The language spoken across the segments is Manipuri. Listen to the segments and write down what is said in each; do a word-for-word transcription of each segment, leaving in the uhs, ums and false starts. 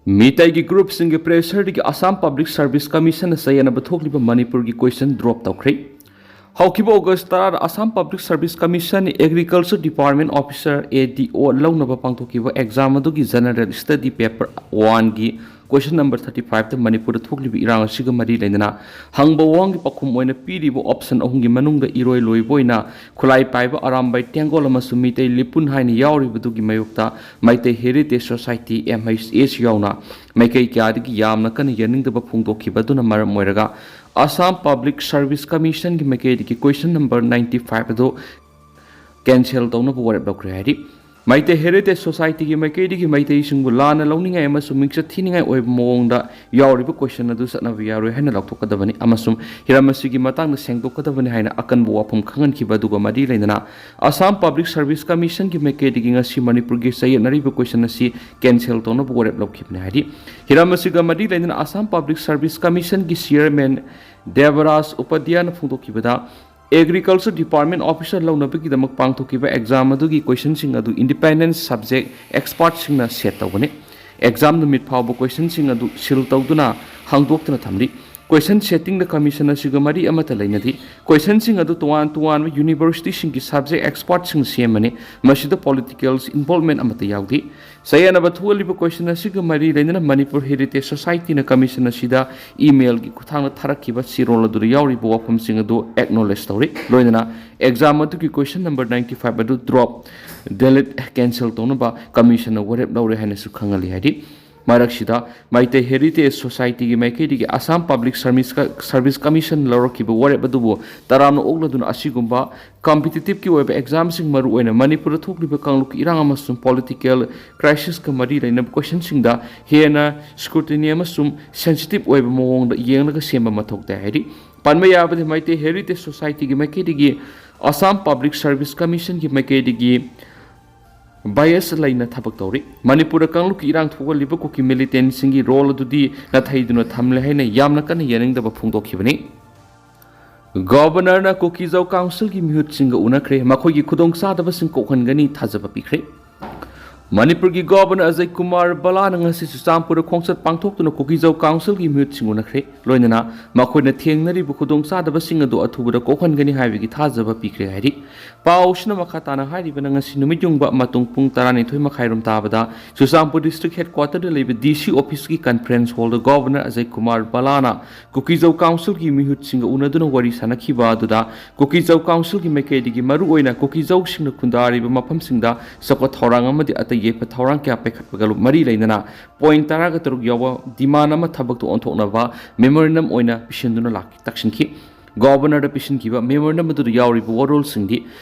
ꯃꯤꯇꯩꯒꯤ ꯒ꯭ꯔꯨꯞꯁꯤꯡꯒꯤ ꯄ꯭ꯔꯦꯁꯔꯗꯒꯤ ꯑꯁꯥꯝ ꯄꯕ꯭ꯂꯤꯛ ꯁꯔꯚꯤꯁ ꯀꯃꯤꯁꯟꯅ ꯆꯌꯦꯠꯅꯕ ꯊꯣꯛꯂꯤꯕ ꯃꯅꯤꯄꯨꯔꯒꯤ ꯀꯣꯏꯁꯟ ꯗ꯭ꯔꯣꯞ ꯇꯧꯈ꯭ꯔꯦ꯫ ꯍꯧꯈꯤꯕ ꯑꯣꯒꯁ ꯇꯔꯥꯗ Assam public service commission agriculture department officer, A D O, ꯂꯧꯅꯕ ꯄꯥꯡꯊꯣꯛꯈꯤꯕ ꯑꯦꯛꯖꯥꯝ ꯑꯗꯨꯒꯤ ꯖꯦꯅꯔꯦꯜ ꯁ꯭ꯇꯗꯤ ꯄꯦꯄꯔ ꯋꯥꯟꯒꯤ ꯀꯣꯏꯁꯟ ꯅꯝꯕꯔ ꯊꯥꯔꯇꯤ ꯐꯥꯏꯚꯇ ꯃꯅꯤꯄꯨꯔꯗ ꯊꯣꯛꯂꯤꯕ ꯏꯔꯥꯡ ꯑꯁꯤꯒ ꯃꯔꯤ ꯂꯩꯅꯅ ꯍꯪꯕ ꯋꯥꯍꯪꯒꯤ ꯄꯥꯎꯈꯨꯝ ꯑꯣꯏꯅ ꯄꯤꯔꯤꯕ ꯑꯣꯞꯁꯟ ꯑꯍꯨꯝꯒꯤ ꯃꯅꯨꯡꯗ ꯏꯔꯣꯏ ꯂꯣꯏꯕ ꯑꯣꯏꯅ ꯈꯨꯠꯂꯥꯏ ꯄꯥꯏꯕ ꯑꯔꯥꯝꯕꯥꯏ ꯇꯦꯡꯒꯣꯜ ꯑꯃꯁꯨꯡ ꯃꯤꯇꯩ ꯂꯤꯄꯨꯟ ꯍꯥꯏꯅ ꯌꯥꯎꯔꯤꯕꯗꯨꯒꯤ ꯃꯥꯌꯣꯛꯇ Meitei heritage society, M H S, ꯌꯥꯎꯅ ꯃꯥꯏꯀꯩ ꯀꯌꯥꯗꯒꯤ ꯌꯥꯝꯅ ꯀꯟꯅ ꯌꯥꯅꯤꯡꯗꯕ ꯐꯣꯡꯗꯣꯛꯈꯤꯕ ꯑꯗꯨꯅ ꯃꯔꯝ ꯑꯣꯏꯔꯒ ꯑꯁꯥꯝ ꯄꯕ꯭ꯂꯤꯛ ꯁꯔꯚꯤꯁ ꯀꯃꯤꯁꯟꯒꯤ ꯃꯥꯏꯀꯩꯗꯒꯤ ꯀꯣꯏꯁꯟ ꯅꯝꯕꯔ ꯅꯥꯏꯟꯇꯤ ꯐꯥꯏꯚ ꯑꯗꯨ ꯀꯦꯟꯁꯦꯜ ꯇꯧꯅꯕ ꯋꯥꯔꯦꯞ ꯂꯧꯈ꯭ꯔꯦ ꯍꯥꯏꯔꯤ꯫ ꯃꯩꯇꯩ ꯍꯦꯔꯤꯇꯦꯖ ꯁꯣꯁꯥꯏꯇꯤꯒꯤ ꯃꯥꯏꯀꯩꯗꯒꯤ ꯃꯩꯇꯩꯁꯤꯡꯕꯨ ꯂꯥꯟꯅ ꯂꯧꯅꯤꯡꯉꯥꯏ ꯑꯃꯁꯨꯡ ꯃꯤꯡꯆꯠ ꯊꯤꯅꯤꯡꯉꯥꯏ ꯑꯣꯏꯕ ꯃꯑꯣꯡꯗ ꯌꯥꯎꯔꯤꯕ ꯀꯣꯏꯁꯟ ꯑꯗꯨ ꯆꯠꯅꯕ ꯌꯥꯔꯣꯏ ꯍꯥꯏꯅ ꯂꯧꯊꯣꯛꯀꯗꯕꯅꯤ ꯑꯃꯁꯨꯡ ꯍꯤꯔꯝ ꯑꯁꯤꯒꯤ ꯃꯇꯥꯡꯗ ꯁꯦꯡꯗꯣꯛꯀꯗꯕꯅꯤ ꯍꯥꯏꯅ ꯑꯀꯟꯕ ꯋꯥꯐꯝ ꯈꯪꯍꯟꯈꯤꯕ ꯑꯗꯨꯒ ꯃꯔꯤ ꯂꯩꯅꯅ ꯑꯁꯥꯝ ꯄꯕ꯭ꯂꯤꯛ ꯁꯔꯚꯤꯁ ꯀꯃꯤꯁꯟꯒꯤ ꯃꯥꯏꯀꯩꯗꯒꯤ ꯉꯁꯤ ꯃꯅꯤꯄꯨꯔꯒꯤ ꯆꯌꯦꯠꯅꯔꯤꯕ ꯀꯣꯏꯁꯟ ꯑꯁꯤ ꯀꯦꯟꯁꯦꯜ ꯇꯧꯅꯕ ꯋꯥꯔꯦꯞ ꯂꯧꯈꯤꯕꯅꯤ ꯍꯥꯏꯔꯤ꯫ ꯍꯤꯔꯝ ꯑꯁꯤꯒ ꯃꯔꯤ ꯂꯩꯅꯅ ꯑꯁꯥꯝ ꯄꯕ꯭ꯂꯤꯛ ꯁꯔꯚꯤꯁ ꯀꯃꯤꯁꯟꯒꯤ ꯆꯤꯌꯔꯃꯦꯟ ꯗꯦꯕꯔꯥꯖ ꯎꯄꯙ꯭ꯌꯥꯅ ꯐꯣꯡꯗꯣꯛꯈꯤꯕꯗ, ꯑꯦꯒ꯭ꯔꯤꯀꯜꯆꯔ ꯗꯤꯄꯥꯔꯠꯃꯦꯟ ꯑꯣꯐꯤꯁꯔ ꯂꯧꯅꯕꯒꯤꯗꯃꯛ ꯄꯥꯡꯊꯣꯛꯈꯤꯕ ꯑꯦꯛꯖꯥꯝ ꯑꯗꯨꯒꯤ ꯀꯣꯏꯁꯟꯁꯤꯡ ꯑꯗꯨ ꯏꯟꯗꯤꯄꯦꯟꯗꯦꯟ ꯁꯕꯖꯦꯛ ꯑꯦꯛꯁꯄꯥꯔꯠꯁꯤꯡꯅ ꯁꯦꯠ ꯇꯧꯒꯅꯤ꯫ ꯑꯦꯛꯖꯥꯝ ꯅꯨꯃꯤꯠ ꯐꯥꯎꯕ ꯀꯣꯏꯁꯟꯁꯤꯡ ꯑꯗꯨ ꯁꯤꯜ ꯇꯧꯗꯨꯅ ꯍꯥꯡꯗꯣꯛꯇꯨꯅ ꯊꯝꯂꯤ꯫ ꯀꯣꯏꯁꯟ ꯁꯦꯠꯇꯤꯡꯗ ꯀꯃꯤꯁꯟ ꯑꯁꯤꯒ ꯃꯔꯤ ꯑꯃꯠꯇ ꯂꯩꯅꯗꯦ꯫ ꯀꯣꯏꯁꯟꯁꯤꯡ ꯑꯗꯨ ꯇꯣꯉꯥꯟ ꯇꯣꯉꯥꯟꯕ ꯌꯨꯅꯤꯚꯔꯁꯤꯇꯤꯁꯤꯡꯒꯤ ꯁꯕꯖꯦꯛ ꯑꯦꯛꯁꯄꯥꯔꯠꯁꯤꯡ ꯁꯦꯝꯕꯅꯤ꯫ ꯃꯁꯤꯗ ꯄꯣꯂꯤꯇꯤꯀꯦꯜ ꯏꯟꯚꯣꯜꯚꯃꯦꯟ ꯑꯃꯠꯇ ꯌꯥꯎꯗꯦ꯫ ꯆꯌꯦꯠꯅꯕ ꯊꯣꯛꯍꯜꯂꯤꯕ ꯀꯣꯏꯁꯟ ꯑꯁꯤꯒ ꯃꯔꯤ ꯂꯩꯅꯅ ꯃꯅꯤꯄꯨꯔ ꯍꯦꯔꯤꯇꯦꯖ ꯁꯣꯁꯥꯏꯇꯤꯅ ꯀꯃꯤꯁꯟ ꯑꯁꯤꯗ ꯏꯃꯦꯜꯒꯤ ꯈꯨꯠꯊꯥꯡꯗ ꯊꯥꯔꯛꯈꯤꯕ ꯆꯦꯔꯣꯜ ꯑꯗꯨꯗ ꯌꯥꯎꯔꯤꯕ ꯋꯥꯐꯝꯁꯤꯡ ꯑꯗꯨ ꯑꯦꯛꯅꯣꯂꯦꯖ ꯇꯧꯔꯤ꯫ ꯂꯣꯏꯅꯅ ꯑꯦꯛꯖꯥꯝ ꯑꯗꯨꯒꯤ ꯀꯣꯏꯁꯟ ꯅꯝꯕꯔ ꯅꯥꯏꯟꯇꯤ ꯐꯥꯏꯚ ꯑꯗꯨ ꯗ꯭ꯔꯣꯞ, ꯗꯤꯂꯤꯠ, ꯀꯦꯟꯁꯦꯜ ꯇꯧꯅꯕ ꯀꯃꯤꯁꯟꯅ ꯋꯥꯔꯦꯞ ꯂꯧꯔꯦ ꯍꯥꯏꯅꯁꯨ ꯈꯪꯍꯜꯂꯤ ꯍꯥꯏꯔꯤ꯫ ꯃꯔꯛꯁꯤꯗ ꯃꯩꯇꯩ ꯍꯦꯔꯤꯇꯦꯖ ꯁꯣꯁꯥꯏꯇꯤꯒꯤ ꯃꯥꯏꯀꯩꯗꯒꯤ ꯑꯁꯥꯝ ꯄꯕ꯭ꯂꯤꯛ ꯁꯔꯚꯤꯁ ꯀ-, ꯁꯔꯚꯤꯁ ꯀꯃꯤꯁꯟ ꯂꯧꯔꯛꯈꯤꯕ ꯋꯥꯔꯦꯞ ꯑꯗꯨꯕꯨ ꯇꯔꯥꯝꯅ ꯑꯣꯛꯂꯗꯨꯅ ꯑꯁꯤꯒꯨꯝꯕ ꯀꯝꯄꯤꯇꯤꯇꯤꯚꯀꯤ ꯑꯣꯏꯕ ꯑꯦꯛꯖꯥꯝꯁꯤꯡ, ꯃꯔꯨꯑꯣꯏꯅ ꯃꯅꯤꯄꯨꯔꯗ ꯊꯣꯛꯂꯤꯕ ꯀꯥꯡꯂꯨꯞꯀꯤ ꯏꯔꯥꯡ ꯑꯃꯁꯨꯡ ꯄꯣꯂꯤꯇꯤꯀꯦꯜ ꯀ꯭ꯔꯥꯏꯁꯤꯁꯀ ꯃꯔꯤ ꯂꯩꯅꯕ ꯀꯣꯏꯁꯟꯁꯤꯡꯗ ꯍꯦꯟꯅ ꯁ꯭ꯀ꯭ꯔꯨꯇꯤꯅꯤ ꯑꯃꯁꯨꯡ ꯁꯦꯟꯁꯤꯇꯤꯚ ꯑꯣꯏꯕ ꯃꯑꯣꯡꯗ ꯌꯦꯡꯂꯒ ꯁꯦꯝꯕ ꯃꯊꯧ ꯇꯥꯏ ꯍꯥꯏꯔꯤ꯫ ꯄꯟꯕ ꯌꯥꯕꯗꯤ ꯃꯩꯇꯩ ꯍꯦꯔꯤꯇꯦꯖ ꯁꯣꯁꯥꯏꯇꯤꯒꯤ ꯃꯥꯏꯀꯩꯗꯒꯤ ꯑꯁꯥꯝ ꯄꯕ꯭ꯂꯤꯛ ꯁꯔꯚꯤꯁ ꯀꯃꯤꯁꯟꯒꯤ ꯃꯥꯏꯀꯩꯗꯒꯤ ꯕꯥꯏꯑꯦꯁ ꯂꯩꯅ ꯊꯕꯛ ꯇꯧꯔꯤ꯫ ꯃꯅꯤꯄꯨꯔꯗ ꯀꯥꯡꯂꯨꯞꯀꯤ ꯏꯔꯥꯡ ꯊꯣꯛꯍꯜꯂꯤꯕ ꯀꯨꯀꯤ ꯃꯤꯂꯤꯇꯦꯟꯁꯤꯡꯒꯤ ꯔꯣꯜ ꯑꯗꯨꯗꯤ ꯅꯥꯊꯩꯗꯨꯅ ꯊꯝꯂꯦ ꯍꯥꯏꯅ ꯌꯥꯝꯅ ꯀꯟꯅ ꯌꯥꯅꯤꯡꯗꯕ ꯐꯣꯡꯗꯣꯛꯈꯤꯕꯅꯤ꯫ ꯒꯚꯔꯅꯔꯅ ꯀꯨꯀꯤꯖꯧ ꯀꯥꯎꯟꯁꯤꯜꯒꯤ ꯃꯤꯍꯨꯠꯁꯤꯡꯒ ꯎꯅꯈ꯭ꯔꯦ, ꯃꯈꯣꯏꯒꯤ ꯈꯨꯗꯣꯡꯆꯥꯗꯕꯁꯤꯡ ꯀꯣꯛꯍꯟꯒꯅꯤ ꯊꯥꯖꯕ ꯄꯤꯈ꯭ꯔꯦ꯫ ꯃꯅꯤꯄꯨꯔꯒꯤ ꯒꯣꯚꯔꯅꯔ ꯑꯖꯌ ꯀꯨꯃꯥꯔ ꯚꯜꯂꯥꯅ ꯉꯁꯤ ꯆꯨꯔꯆꯥꯟꯄꯨꯔꯗ ꯈꯣꯡꯆꯠ ꯄꯥꯡꯊꯣꯛꯇꯨꯅ ꯀꯨꯀꯤꯖꯧ ꯀꯥꯎꯟꯁꯤꯜꯒꯤ ꯃꯤꯍꯨꯠꯁꯤꯡ ꯎꯅꯈ꯭ꯔꯦ꯫ ꯂꯣꯏꯅꯅ ꯃꯈꯣꯏꯅ ꯊꯦꯡꯅꯔꯤꯕ ꯈꯨꯗꯣꯡꯆꯥꯗꯕꯁꯤꯡ ꯑꯗꯨ ꯑꯊꯨꯕꯗ ꯀꯣꯛꯍꯟꯒꯅꯤ ꯍꯥꯏꯕꯒꯤ ꯊꯥꯖꯕ ꯄꯤꯈ꯭ꯔꯦ ꯍꯥꯏꯔꯤ꯫ ꯄꯥꯎꯁꯤꯅ ꯃꯈꯥ ꯇꯥꯅ ꯍꯥꯏꯔꯤꯕꯅ, ꯉꯁꯤ ꯅꯨꯃꯤꯠ ꯌꯨꯡꯕ ꯃꯇꯨꯡ ꯄꯨꯡ ꯇꯔꯥꯅꯤꯊꯣꯏ ꯃꯈꯥꯏ ꯔꯣꯝ ꯇꯥꯕꯗ ꯆꯨꯔꯆꯥꯟꯄꯨꯔ ꯗꯤꯁꯇ꯭ꯔꯤꯛ ꯍꯦꯗꯀ꯭ꯋꯥꯇꯔꯗ ꯂꯩꯕ ꯗꯤ ꯁꯤ ꯑꯣꯐꯤꯁꯀꯤ ꯀꯟꯐꯔꯦꯟꯁ ꯍꯣꯜꯗ ꯒꯣꯚꯔꯅꯔ ꯑꯖꯌ ꯀꯨꯃꯥꯔ ꯚꯜꯂꯥꯅ ꯀꯨꯀꯤꯖꯧ ꯀꯥꯎꯟꯁꯤꯜꯒꯤ ꯃꯤꯍꯨꯠꯁꯤꯡꯒ ꯎꯅꯗꯨꯅ ꯋꯥꯔꯤ ꯁꯥꯅꯈꯤꯕ ꯑꯗꯨꯗ ꯀꯨꯀꯤꯖꯧ ꯀꯥꯎꯟꯁꯤꯜꯒꯤ ꯃꯥꯏꯀꯩꯗꯒꯤ ꯃꯔꯨꯑꯣꯏꯅ ꯀꯨꯀꯤꯖꯧꯁꯤꯡꯅ ꯈꯨꯟꯗꯥꯔꯤꯕ ꯃꯐꯝꯁꯤꯡꯗ ꯆꯥꯎꯈꯠ ꯊꯧꯔꯥꯡ ꯑꯃꯗꯤ ꯑꯇꯩ ꯌꯥꯏꯐ ꯊꯧꯔꯥꯡ ꯀꯌꯥ ꯄꯥꯏꯈꯠꯄꯒ ꯃꯔꯤ ꯂꯩꯅꯅ ꯄꯣꯏꯟ ꯇꯔꯥꯒ ꯇꯔꯨꯛ ꯌꯥꯎꯕ ꯗꯤꯃꯥꯟ ꯑꯃ ꯊꯕꯛꯇ ꯑꯣꯟꯊꯣꯛꯅꯕ ꯃꯦꯃꯣꯔꯦꯟꯗꯝ ꯑꯣꯏꯅ ꯄꯤꯁꯤꯟꯗꯨꯅ ꯂꯥꯛꯈꯤ, ꯇꯛꯁꯤꯟꯈꯤ꯫ ꯒꯣꯚꯔꯅꯔꯗ ꯄꯤꯁꯤꯟꯈꯤꯕ ꯃꯦꯃꯣꯔꯦꯟꯗꯝ ꯑꯗꯨꯗ ꯌꯥꯎꯔꯤꯕ ꯋꯥꯔꯣꯜꯁꯤꯡꯗꯤ